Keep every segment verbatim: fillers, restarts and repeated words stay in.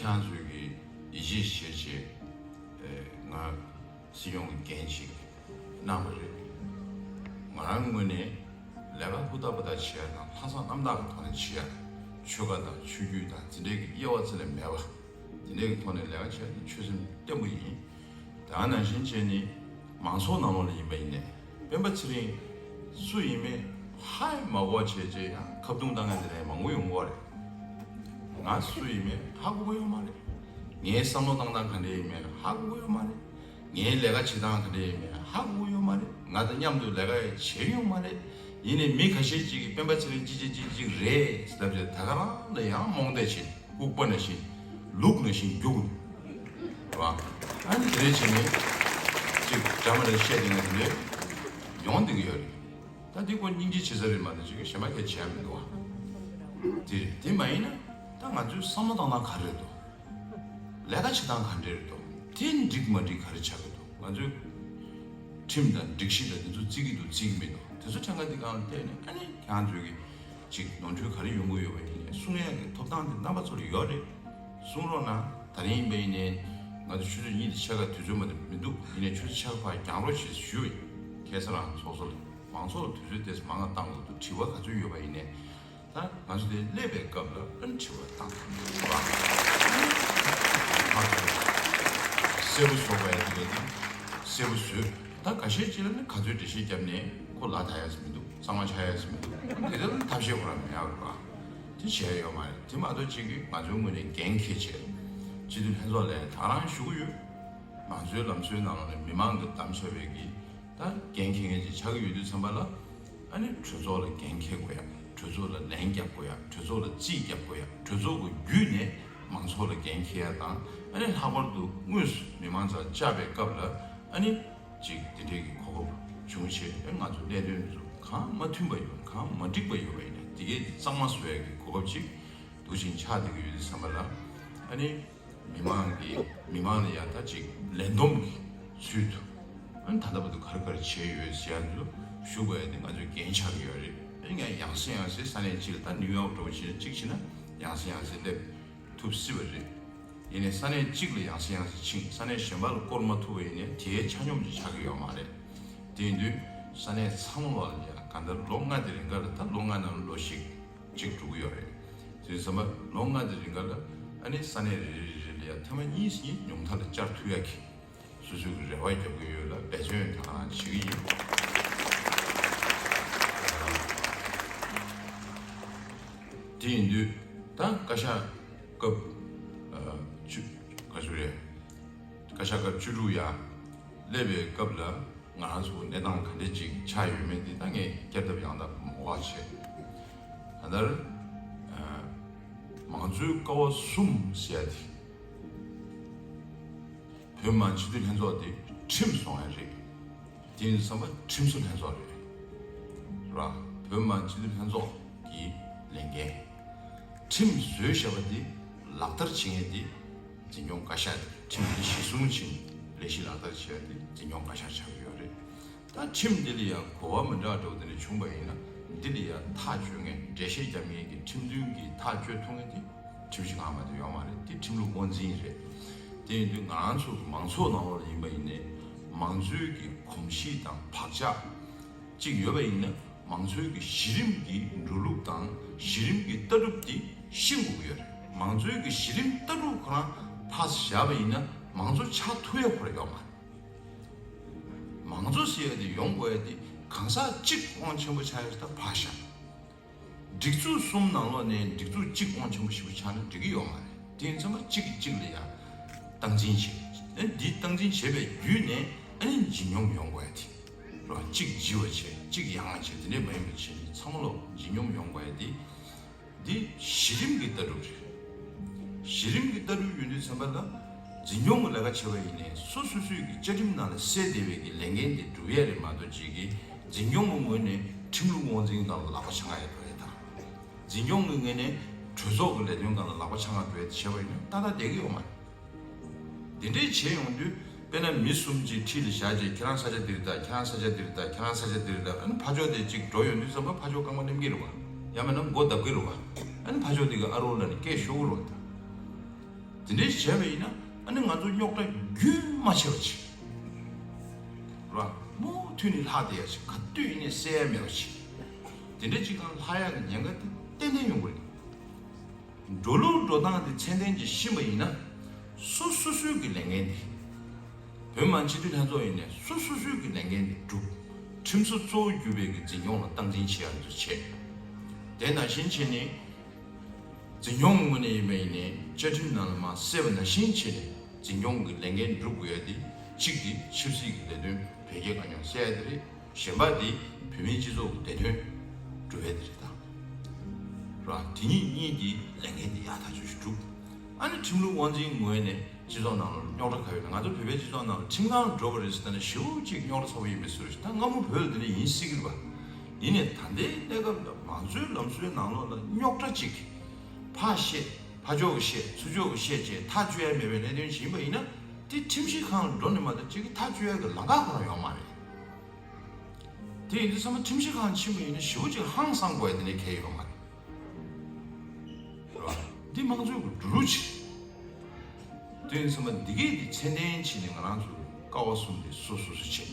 ཁྱེད་རང་ཚོས་ཀྱི་ཡིད་ཆེས་བྱེད་ཆེད་ང་སྲིད་སྐྱོང་གི་འགན་ཞིག་གནང་བ་རེད། ང་རང་ངོས་ནས་ལས་ཀ་ཧུར་ཐག་པ་ཐག་བྱེད་ཡ་དང་ལྷག་བསམ་རྣམ་དག་གི་ཐོག་ནས་བྱེད་ཡ། ཆོལ་ཁ་དང་ཆོས་བརྒྱུད་དང་དེ་འདྲའི་གི་དབྱེ་བ་རྩ་ནས་མེད་པ། དེ་འདྲའི་གི་ཐོག་ནས་ལས་ཀ་བྱེད་ཡ་དེ་ཆོད་སེམས་བརྟན་པོ་ཡིན། དེ་ནང་བཞིན་བྱས་ནས་མང་ཚོགས་ནང་ལོགས་ལ་ཡིན་པ་ཡིན་ནས་སྤེན་པ་ཚེ་རིང་སུ་ཡིན་མིན་ཧ་མ་གོ་བྱས་བྱས་ཡང་ཁ་བརྡུང་བཏང་མཁན་དེ་འདྲ་མང་པོ་ཡོང་གི་རེད། ང་སུ་ཡིན་མིན་ཧ་གོ་གི་ཡོད་མ་རེད། ངའི་བསམ་བློ་བཏང་སྟངས་ག་འདྲ་ཡིན་མིན་ཧ་གོ་གི་ཡོད་མ་རེད། ངའི་ལས་ཀ་བྱེད་སྟངས་ག་འདྲ་ཡིན་མིན་ཧ་གོ་གི་ཡོད་མ་རེད། ང་དང་མཉམ་དུ་ལས་ཀ་ཡང་བྱེད་ཡོད་མ་རེད། ཡིན་ནའི་མི་ཁ་ཤས་ཅིག་གིས་སྤེན་པ་ཚེ་རིང་ཅི་ཅི་ཅི་ཅི་རེད་ཟེར་ལབ་བྱས་ད་ག་རང་ལ་ཡང་རྨོངས་དད་བྱེད། ལྐུགས་པ་ནང་བཞིན་ལུག་ནང་བཞིན་རྒྱུག་རེད་བ། ཨ་ནི་དེ་རེད་བྱས་ནས་ཅིག་འདྲ་མི་འདྲ་བཤད་དེ་ང་དེ་འདྲས་ཡོང་བསྡད་ཀྱི་ཡོད་རེད། ད་འདི་ཁོ་སྙིང་རྗེ་བྱེད་ས་རེད་མ་གཏོགས་ཅིག་གཞན་པ་སྐད་བྱས་མི་འདུག་བ། དེ་རེད། དེ་མ་ཡིན་ན་ད་ང་ཚོའི་བསམ་བློ་བཏང་སྟངས་ག་རེ་རེད་འདུག་ལས་ཀ་བྱེད་སྟངས་ག་འདྲ་རེད་འདུག་དེ་འགྲིག་མ་འགྲིག་ག་རེ་ཆགས་ཀྱི་འདུག་ང་ཚོའི་ཁྲིམས་དང་སྒྲིག་གཞི་དང་དེ་ཚོ་བརྩི་གི་འདུག་བརྩི་གི་མི་འདུག་དེ་ཚོ་ཕྲན་ཁ་འདི་སྒང་ལ་བལྟས་ནས་ཨ་ནི་ཁྱེད་རང་ཚོས་ཀྱི་ཅིག་ནོར་འཁྲུལ་ག་རེ་ཡོང་གི་ཡོད་པ་ཡིན་ནའི་གསུང་ཡག་གི་ཐོབ་ཐང་དེ་རྣམ་པ་ཚོ་ལ་ཡོད་རེད། གསུང་རོགས་གནང་། ད་རིང་ཡིན་པ་ཡིན་ནའི་ང་ཚོ་ཆུ་ཚོད་གཉིས་དང་ཕྱེད་ཀ་དུས་ཚོད་མ་གཏོགས་མི་འདུག་ཡིན་ནའི་ཆུ་ཚོད་ཕྱེད་ཀ་ཕར་འགྱངས་རོགས་བྱེད་ཞུ་བ་ཡིན། ཁ་སང་རང་ཚོགས་གཙོ་ལ་མང་ཚོགས་ལ་དུས་ཚོད་ཏོག་ཙམ་མང་ང་བཏང་དགོས་འདུག་དྲི་བ་ག་ཚོད་ཡོད་པ་ཡིན་ནའི་ད་ང་ཚོ་དེ་སླེབས་པའི་སྐབས་ལ་ཨ་ནི་དྲི་བ་བཏང་དགོས་འདུག་བ། གསལ་པོ་བཟོ་དགོས་ཡ་དེ་ག་དེ་གསལ་པོ་བཟོས། ད་འགའ་ཤས་ཅིག་ལ་ནི་ག་ཚོད་འགྲེལ་བཤད་བརྒྱབ་ནས་ཁོ་ལ་ད་ཡ་ཟེར་མི་འདུག་གཙང་མ་ཆགས་ཡ་ཟེར་མི་འདུག་དེ་ལ་ཐབས་ཤེས་ཁོ་རང་མེད་ཡ་རེད་བ། དེ་བྱས་ཡོད་མ་རེད། དེ་མ་གཏོགས་ཅིག་གིས་ང་ཚོའི་ངོས་ནས་འགན་འཁྱེར་བྱས་སྤྱི་འཐུས་ལྷན་ཚོགས་ལ་ད་རང་ཞུ་གི་ཡོད། ང་ཚོའི་ལམ་སྲོལ་ནང་ལ་ནི་མི་མང་གིས་བདམས་བྱས་པའི་གི་ད་འགན་འཁྱེར་མཁན་ཅིག་ཆགས་ཀྱི་ཡོད་དུས་ཙམ་པ་ལ་ཨ་ནི་གྲོས་ཚོགས་ལ་འགན་འཁྱེར་དགོས་ཡ། གྲོས་ཚོགས་ལ་ལན་རྒྱབ་དགོས་ཡ། གྲོས་ཚོགས་ལ་རྩིས་རྒྱབ་དགོས་ཡ། གྲོས་ཚོགས་ཀྱི་བརྒྱུད་ནས་མང་ཚོགས་ལ་འགན་འཁྱེར་ཡ་དང་ཨ་ནི་ལྷག་པར་དུ་དངོས་སུ་མི་མང་རྩར་བཅར་བའི་སྐབས་ལ་ཨ་ནི་ཅིག་དེ་འདྲའི་གི་གོ་སྐབས་བྱུང་བྱས་ཨ་ང་ཚོ་གནད་དོན་ཚོ་གང་མ་མཐུན་པ་ཡོད་གང་མ་འགྲིག་པ་ཡོད་པ་ཡིན་ན་དེ་གའི་གཙང་མ་བཟོ་ཡ་གི་གོ་སྐབས་ཅིག་འདུག་ཅིང་ཆགས་བསྡད་ཀྱི་ཡོད་དུས་ཙམ་པ་ལ་ཨ་ནི། མི་མང་གིས་མི་མང་ལ་ཡང་ད་ཅིག་ལན་འདོམས་ཀྱི་ཚུལ་དུ་ཨ་ནི་ད་ལྟ་བར་དུ་ག་རེ་ག་རེ་བྱས་ཡོད་ཟེར་ཡ་འདི་ལ་ཞུ་དགོས་ཡ་དེ་ང་ཚོའི་འགན་ཆགས་ཀྱི་ཡོད་རེད། ཨ་ནི་ཡང་ཡང་སེ་ཡང་སེ་ས་གནས་གཅིག་ལ་ད་ནིའུ་ཡོག་འདྲ་བོ་བྱས་ན་གཅིག་བྱས་ན་ཡང་སེ་ཡང་སེ་སླེབས་ཐུབ་སྲིད་པ་རེད། ཡིན་ནའི་ས་གནས་གཅིག་ལ་ཡང་སེ་ཡང་སེ་ཕྱིན་ས་གནས་གཞན་པ་ལ་བསྐོར་མ་ཐུབ་པ་ཡིན་ནའི་དེའི་ཆ་སྙོམས་ཀྱི་ཆགས་ཀྱི་ཡོད་མ་རེད། དེ་ཡིན་དུས་ས་གནས་ཚང་མ་ལ་ཡང་གང་ལྟར་ལོ་ལྔ་དེ་རིང་ག་ལ་ད་ལོ་ལྔ་ནང་ལོ་ཞིག་གཅིག་འགྲོ་གི་ཡོད་རེད། དེ་ཙམ་པ་ལོ་ལྔ་དེ་རིང་ག་ལ་ཨ་ནི་ས་གནས་རེ་རེ་རེ་རེ་ལ་ཡང་ཐེངས་མ་གཉིས་གཉིས་ཉུང་མཐའ་ལ་བཅར་ཐུབ་ཡ་གི་སོ་སོའི་རེ་བ་རྒྱབ་ཀྱི་ཡོད་ལ་འབད་བརྩོན་ད་ག་རང་བྱེད་ཀྱི་ཡིན། དེ་ཡིན་དུས་ད་བཀའ་ཤག་སྐབས་བཅུ་བཀའ་ཤག་སྐབས་བཅུ་དྲུག་ཡ་སླེབས་པའི་སྐབས་ལ། ང་རང་ཚོ་གནས་སྟངས་ག་འདྲ་ཅིག་ཆགས་ཡོད་མེད་འདི་ད་ངས་བསྐྱར་ལྡབ་ཡང་ལྡབ་མ་གོ་བ་བྱས། ད་ལྟར་མང་གཙོའི་ཀ་བ་གསུམ་ཟེར་ཡ་དེ་བོད་མི་མང་སྤྱི་འཐུས་ལྷན་ཚོགས་དེ་ཁྲིམས་སྲུང་ཡ་རེད། དེ་ཡིན་དུས་ཙམ་པ་ཁྲིམས་བཟོ་ལྷན་ཚོགས་རེད། ར་བོད་མི་མང་སྤྱི་འཐུས་ལྷན་ཚོགས་ཀྱི་ལས་འགན། ཁྲིམས་བཟོས་བཞག་པ་དེ་ལག་བསྟར་བྱེད་མཁན་དེ། འཛིན་སྐྱོང་བཀའ་ཤག་དེ་ཁྲིམས་དེ་གཞི་བཟུང་བྱས་ནས་ལས་གཞི་ལག་བསྟར་བྱས་པ་དེ་འཛིན་སྐྱོང་བཀའ་ཤག་ཆགས་ཀྱི་ཡོད་རེད། ད་ཁྲིམས་འདི་ལ་ཡང་གོ་བ་མི་འདྲ་བ་འདྲ་བོ་དེ་འདྲ་བྱུང་བ་ཡིན་ན་འདི་ལ་ཡང་ཐག་གཅོད་མཁན་འགྲེལ་བཤད་རྒྱབ་མཁན་གྱི་ཁྲིམས་མཐུན་གྱི་ཐག་གཅོད་ཐུབ་མཁན་དེ་ཁྲིམས་ཞིབ་ཁང་མ་གཏོགས་ཡོད་མ་རེད། དེ་ཁྲིམས་ལུགས་དབང་འཛིན་རེད། དེ་ཡིན་དུས་ང་རང་ཚོ་གི་མང་ཚོགས་ནང་ལོགས་ལ་ཡིན་པ་ཡིན་ནའི་མང་གཙོའི་གི་གོམས་གཤིས་དང་བག་ཆགས་གཅིག་ཡོད་པ་ཡིན་ན་མང་གཙོའི་གི་གཞི་རིམ་གྱི་འགྲོ་ལུགས་དང་གཞི་རིམ་གྱི་ལྟ་གྲུབ་དེ་ཤེས་དགོས་ཀྱི་ཡོད་རེད། མང་གཙོའི་གི་གཞི་རིམ་ལྟ་གྲུབ་ཁོ་རང་ཕར་བཞག་པ་ཡིན་ན་མང་གཙོ་ཆགས་ཐུབ་ཡ་ཁོ་རང་ཡོད་མ་རེད། མང་གཙོ་ཟེར་ཡ་དེ་ཡོང་དགོས་ཡ་དེ་གང་ཟག་གཅིག་དབང་ཆེན་པོ་ཆགས་ཡ་ཞིག་ད་ཕར་བཞག་སྒྲིག་འཛུགས་གསུམ་ནང་ལོགས་ནས་སྒྲིག་འཛུགས་གཅིག་དབང་ཆེན་པོ་ཞིག་ཆགས་ན་འགྲིག་གི་ཡོད་མ་རེད། དེ་ཡིན་ཙང་མ་གཅིག་གིས་གཅིག་ལ་ཡ་སྟངས་འཛིན་བྱེད། ཨ་འདི་སྟངས་འཛིན་བྱེད་པའི་བརྒྱུད་ནས་ཨ་ནི་འཇིགས་སྙོམས་ཡོང་དགོས་ཡ་དེ་རོ། གཅིག་ལྗི་བ་བྱས་གཅིག་ཡང་བ་བྱས་དེ་འདྲས་མ་ཡིན་པ་བྱས་ནས་ཚང་མ་ལོ་འཇིགས་སྙོམས་ཡོང་དགོས་ཡ་དེ། འདི་གཞི་རིམ་གྱི་ལྟ་གྲུབ་རེད། གཞི་རིམ་གྱི་ལྟ་གྲུབ་ཡོད་དུས་ཙམ་པ་ལ་འཛིན་སྐྱོང་གི་ལས་ཀ་བྱེད་པ་ཡིན་ནའི་སོ་སོ་སོའི་གི་བཅའ་ཁྲིམས་ནང་ལ་གསལ་བསྡད་པའི་གི་ལས་འགན་དེ་སྒྲུབ་ཡས་རེད་མ་གཏོགས་ཅིག་གི་འཛིན་སྐྱོང་གི་ངོས་ནས་ཁྲིམས་ལུགས་དབང་འཛིན་སྒང་ལ་ལག་པ་འཆང་ག་ཡས་འགྲོ་ཡས་དང་། འཛིན་སྐྱོང་གི་ངོས་ནས་གྲོས་ཚོགས་ཀྱི་ལས་དོན་སྒང་ལ་ལག་པ་འཆང་ག་འགྲོ་ཡས་དེ་བྱས་པ་ཡིན་ན་ཏག་ཏག་བསྡད་ཀྱི་ཡོད་མ་རེད། དེ་འདྲས་བྱས་ཡོང་དུས་དཔེར་ན་མི་གསུམ་ཅིག་འཁྲིས་ལ་བཞག་རྗེས་ཁྱེད་རང་ས་ཆ་འདིར་ད་ཁྱེད་རང་ས་ཆ་འདིར་ད་ཁྱེད་རང་ས་ཆ་འདིར་ད་ཨ་ནི་ཕར་ཕྱོགས་དེ་ཅིག་འགྲོ་ཡོང་དུས་ཙམ་པ་ཕར་ཕྱོགས་རྐང་པ་འདེམས་ཀྱི་རེད་བ། ཡང་མིན་ན་མགོ་བརྡབ་ཀྱི་རེད་བ། ཨ་ནི་ཕར་ཕྱོགས་དེ་གི་ཨ་རོ་ལ་ནི་སྐད་ཤོར་གི་རེད་བ། དེ་འདྲའི་བྱས་པ་ཡིན་ན་ཨ་ནི་ང་ཚོ་རྙོག་དྲ་རྒྱུན་མ་ཆད་པ་ཅིག་ར་མུ་མཐུད་ནས་ལྷག་བསྡད་ཡ་ཅིག་ག་དུས་ཡིན་ནའི་སེལ་ཡ་མེད་པ་ཅིག་དེ་འདྲ་ཅིག་གང་ལྷག་ཡ་གི་ཉེན་ཁ་དེ་ཏན་ཏན་ཡོང་གི་རེད། འགྲོ་ལུགས་འགྲོ་སྟངས་དེ་ཚད་ལྡན་གྱིས་ཤེས་པ་ཡིན་ན། སོ་སོ་སོའི་གི་ལས་འགན་དེ། བོད་མི་མང་སྤྱི་འཐུས་ལྷན་ཚོགས་ཡིན་ནའི་སོ་སོ་སོའི་གི་ལས་འགན་དེ་སྒྲུབ། ཁྲིམས་བཟོ་གཙོ་བོ་གྱུར་པའི་གི་འཛིན་སྐྱོང་ལ་སྟངས་འཛིན་བྱེད་ཡ་ཚོ་བྱེད། དེ་ནང་བཞིན་བྱས་ནས། འཛིན་སྐྱོང་གི་ངོས་ནས་ཡིན་པ་ཡིན་ནའི་བཅའ་ཁྲིམས་ནང་ལ་མར་གསལ་བ་ནང་བཞིན་བྱས་ནས་འཛིན་སྐྱོང་གི་ལས་འགན་སྒྲུབ་དགོས་ཡ་དེ་གཅིག་དེ་ཆབ་སྲིད་ཀྱི་ལས་དོན་བེད་སྤྱད་དཀའ་རྙོག་སེལ་ཡ་དེ་རེད། གཞན་པ་དེ་བོད་མིའི་སྤྱི་ཚོགས་ཀྱི་བདེ་དོན་སྒྲུབ་ཡ་དེ་རེད་ད། ར་དེ་གཉིས་གཉིས་དེ་ལས་འགན་དེ་ཡག་ཐག་ཆོད་ཞིག་སྒྲུབ། ཨ་ནི་ཁྲིམས་ལུགས་དབང་འཛིན་ངོས་ནས་སྤྱི་ཚོགས་ནང་ལ་རྙོག་དྲ་ག་ཡོད་ན། ང་ཚོ་བོད་པའི་སྤྱི་ཚོགས་ནང་ལ་ཁྲིམས་ཁང་འགྲོ་བ་རེད་ཟེར་ན་ཞེ་པོ་ཅིག་རྙོག་དྲ་ཚ་པོ་ཡིན་པའི་བཟོ་ཞིག་ད་སྔ་མོ་བོད་ལ་དེ་འདྲ་ཡིན་སྲིད་ཀྱི་རེད་པ། ཡིན་ནའི་ད་ལྟའི་གནས་སྐབས་ལ་མང་གཙོའི་ལམ་སྲོལ་ནང་ལོགས་ལ་རྙོག་དྲ་ཅིག་ཕར་བཤད་ཕར་ཕྱོགས་ཀྱིས་བཤད་ཚུར་ཕྱོགས་ཀྱིས་བཤད་བྱས་ཐག་གཅོད་ཡ་མེད་པའི་གནད་དོན་ཞིག་ཡིན་པ་ཡིན་ན། དེ་ཁྲིམས་ཞིབ་ཁང་ལ་འགྲོ་ནས་མ་གཏོགས་ཅིག་གིས་ཐག་གཅོད་ཡ་གི་ལམ་ཁ་ཁོ་རང་ཡོད་མ་རེད། དེ་ཡིན་དུས་ཚང་མ་ཁྲིམས་ཞིབ་ཁང་ཕྱིན་པ་ཡིན་ན་ཞེ་པོ་ཅིག་ཧང་སང་དགོས་ཡ་དེ་འདྲ་གང་ཡང་ཡོད་མ་རེད། རེད་བ། འདི་དམངས་གཙོའི་གི་འགྲོ་ལུགས་ཅིག་དེ་ཡིན་ཚང་མ་འདི་གས་དེ་ཚད་ལྡན་བྱས་ནས་ང་རང་ཚོ་ཀ་བ་གསུམ་དེ་སོ་སོ་སོ་བྱས།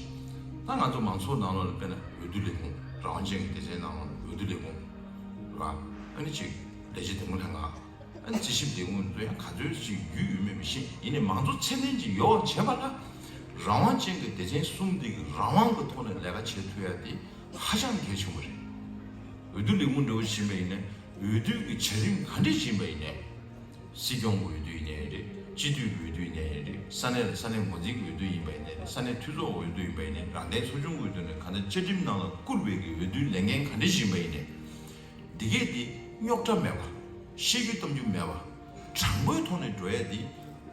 ད་ང་ཚོ་མང་ཚོགས་ནང་ལོགས་ལ་དཔེར་ན་འོས་བསྡུ་ལས་ཁུངས་རང་དབང་ཅན་གྱི་སྡེ་ཚན་ནང་ལོགས་ལ་འོས་བསྡུ་ལས་ཁུངས་རེད་བ། ཨ་ནི་ཅིག་ལས་བྱེད་འདེམས་ངོ་ལྷན་ཁང་། ཨ་ནི་རྩིས་ཞིབ་ལས་ཁུངས་འདི་ཚོ་ཡང་ག་ཚོད་ཅིག་རྒྱུས་ཡོད་མེད་མི་ཤེས། ཡིན་ནའི་མང་གཙོ་ཚད་ལྡན་ཅིག་ཡོང་བ་བྱེད་པ་ལ་རང་དབང་ཅན་གྱི་སྡེ་ཚན་གསུམ་འདི་གི་རང་དབང་གི་ཐོག་ནས་ལས་ཀ་བྱེད་ཐུབ་ཡ་དེ་ཧ་ཅང་གལ་ཆེན་པོ་རེད། འོས་བསྡུ་ལས་ཁུངས་འདྲ་བོ་ཕྱིན་པ་ཡིན་ན་འོས་བསྡུ་གི་བྱ་རིམ་ག་འདྲས་ཕྱིན་པ་ཡིན་ནའི། སྲིད་སྐྱོང་གི་འོས་བསྡུ་ཡིན་ནའི་རེད། སྤྱི་འཐུས་ཀྱི་འོས་བསྡུ་ཡིན་ནའི་རེད། ས་གནས་ལ་ས་གནས་ངོས་འཛིན་གྱི་འོས་བསྡུ་ཡིན་པ་ཡིན་ནའི་རེད། ས་གནས་འཐུས་ཚོགས་འོས་བསྡུ་ཡིན་པ་ཡིན་ནའི་རང་བདེན་ཚོགས་ཆུང་གི་འོས་བསྡུ་ནས་གང་ལྟར་བཅའ་ཁྲིམས་ནང་ལ་བཀུར་བའི་གི་འོས་བསྡུའི་ལས་འགན་ག་འདྲས་ཤིག་ཡིན་པ་ཡིན་ནའི། འདི་གས་འདི་རྙོག་དྲ་མེད་པ། བཤད་རྒྱུ་གཏམ་རྒྱུ་མེད་པ། དྲང་པོའི་ཐོག་ནས་འགྲོ་ཡ་འདི་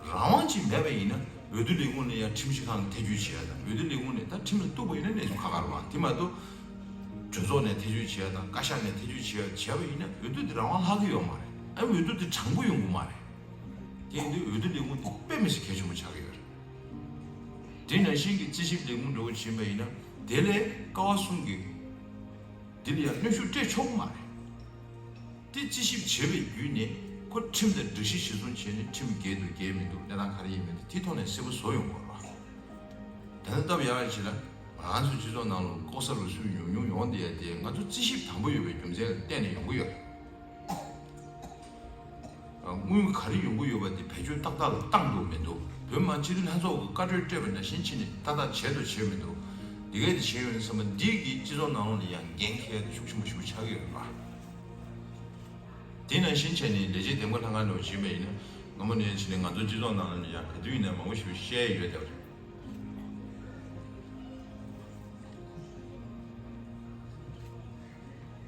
རང་དབང་ཅིག་མེད་པ་ཡིན་ན་འོས་བསྡུ་ལས་ཁུངས་ནས་ཡང་ཁྲིམས་ཞིབ་ཁང་ལ་ཐེ་བྱུས་བྱེད་ཡ་དང་། འོས་བསྡུ་ལས་ཁུངས་ནས་ད་ཁྲིམས་ལ་གཏུགས་པ་ཡིན་ན་གནས་ཚུལ་ཁག་ཁག་རེད་བ། དེ་མ་གཏོགས་གྲོས་ཚོགས་ནས་ཐེ་བྱུས་བྱེད་ཡ་དང་བཀའ་ཤག་ནས་ཐེ་བྱུས་བྱེད་ཡ་བྱས་པ་ཡིན་ན་འོས་བསྡུ་འདི་རང་དབང་ལྷག་གི་ཡོད་མ་རེད། ཨ་འོས་བསྡུ་འདི་དྲང་པོ་ཡོང་གི་མ་རེད། དེ་ཡིན་དུས་འོས་བསྡུ་ལས་ཁུངས་འདི་དཔེ་མི་སྲིད་གལ་ཆེན་པོ་ཆགས་ཀྱི་ཡོད་རེད། དེ་ནང་བཞིན་གྱི་རྩིས་ཞིབ་ལས་ཁུངས་འདྲ་བོ་ཕྱིན་པ་ཡིན་ན་དེ་ལས་ཀ་བ་གསུམ་གྱི་འདི་ལ་ཡང་གནོན་ཤུགས་སྤྲད་ཆོག་གི་མ་རེད། དེ་རྩིས་ཞིབ་བྱས་པའི་བརྒྱུད་ནས་ཁོ་ཁྲིམས་དང་སྒྲིག་གཞི་གཞིར་བཟུང་བྱས་ནས་ཁྲིམས་འགལ་འདུག་འགལ་མི་འདུག་གནས་སྟངས་ག་རེ་ཡིན་མིན་དེ་དེའི་ཐོག་ནས་གསལ་པོ་བཟོ་ཡོང་དགོས་རེད། ད་ལྟ་སྟབས་ཡག་ཡག་བྱས་ན་ང་ཚོའི་སྤྱི་ཚོགས་ནང་ལ་ལྐོག་ཟ་རུལ་སུངས་ཉུང་ཉུང་ཡོང་བསྡད་ཡ་དེ་ང་ཚོ་རྩིས་ཞིབ་དམ་པོ་ཡོད་པའི་རྒྱུ་མཚན་ལ་བརྟེན་ནས་ཡོང་གི་ཡོད་རེད། དངུལ་ག་རེ་ཡོང་གི་ཡོད་པ་དེ་བེད་སྤྱོད་ཏག་ཏག་ལ་བཏང་འདུག་མི་འདུག་བོད་མི་མང་སྤྱི་འཐུས་ལྷན་ཚོགས་ཀྱི་བཀའ་འཁྲོལ་སྤྲད་པ་ནང་བཞིན་བྱས་ནས་ཏག་ཏག་བྱས་འདུག་བྱས་མི་འདུག་འདི་གས་དེ་བྱས་ཡོད་ན་ཚང་མ་འདི་གིས་སྤྱི་ཚོགས་ནང་ལོགས་ལ་ཡང་འགན་འཁྱེར་ཡ་དེ་ཤུགས་ཆེན་པོ་ཞེ་པོ་ཆགས་ཀྱི་ཡོད་རེད་པ། དེ་ནང་བཞིན་བྱས་ནས་ལས་བྱེད་འདེམས་ངོ་ལྷན་ཁང་འདྲ་བོ་བྱས་པ་ཡིན་ན་སྔ་མོ་ནས་བྱས་ནས་ང་ཚོ་སྤྱི་ཚོགས་ནང་ལོགས་ལ་ཡང་ག་དུས་ཡིན་ན་མང་པོ་ཞེ་པོ་བཤད་ཡ་ཡོད་བསྡད་པ་རེད།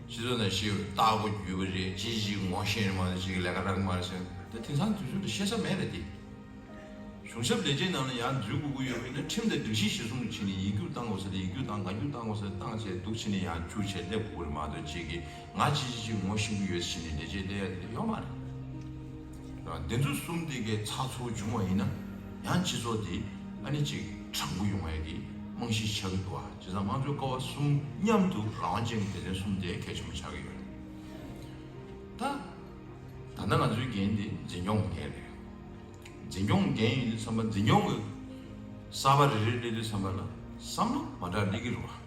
སྤྱི་ཚོགས་ནང་ཞེས་པའི་རྟགས་མགོ་བརྒྱུས་པ་རེད། ཅི་ཞིག་ངོ་ཤེས་མ་རེད། ཅིག་ལས་ཀ་རག་མ་རེད་ཟེར། ད་དེང་སང་དུས་ཚོད་འདི་བཤད་ས་མེད་རེད་དེ། གཞུང་ཞབས་ལས་བྱེད་ནང་ལ་ཡང་འཛུལ་དགོས་ཀྱི་ཡོད་པ་ཡིན་ན་ཁྲིམས་དང་སྒྲིག་གཞི་གཞིར་བཟུང་བྱས་ནས་ཡིག་རྒྱུགས་བཏང་དགོས་ས་དེ་ཡིག་རྒྱུགས་བཏང་། བཀའ་འགྱུར་བཏང་དགོས་ས་དེ་བཏང་བྱས་འདུག་བྱས་ནས་ཡང་བཅུག་བྱས་སླེབས་དགོས་ཀྱི་རེད་མ་གཏོགས་ཅིག་གིས་ང་ཅི་ཞིག་ཅིག་ངོ་ཤེས་ཀྱི་ཡོད་ཟེར་ནས་ལས་བྱེད་སླེབས་ཡ་དེ་འདྲ་ཡོད་མ་རེད། འདི་ཚོ་གསུམ་དེ་གའི་ཚགས་ཚུད་བྱུང་བ་ཡིན་ན་ཡང་སྤྱི་ཚོགས་དེ་ཨ་ནི་ཅིག་དྲང་པོ་ཡོང་བའི་གི་རྨང་གཞི་ཆགས་ཀྱི་འདུག་བ། བྱས་ཙང་དམངས་གཙོའི་ཀ་བ་གསུམ་མཉམ་དུ་རང་དབང་ཅན་གྱི་སྡེ་ཚན་གསུམ་དེ་གལ་ཆེན་པོ་ཆགས་ཀྱི་ཡོད་རེད། ད་ད་ལྟ་ང་ཚོའི་འགན་དེ་འཛིན་སྐྱོང་གི་འགན་རེད། འཛིན་སྐྱོང་འགན་ཡིན་དུས་ཙམ་པ་འཛིན་སྐྱོང་གི་གསར་པ་རེ་རེ་སླེབས་དུས་ཙམ་པ་ལ་བསམ་བློ་མ་འདྲ་སླེབས་ཀྱི་རེད་བ།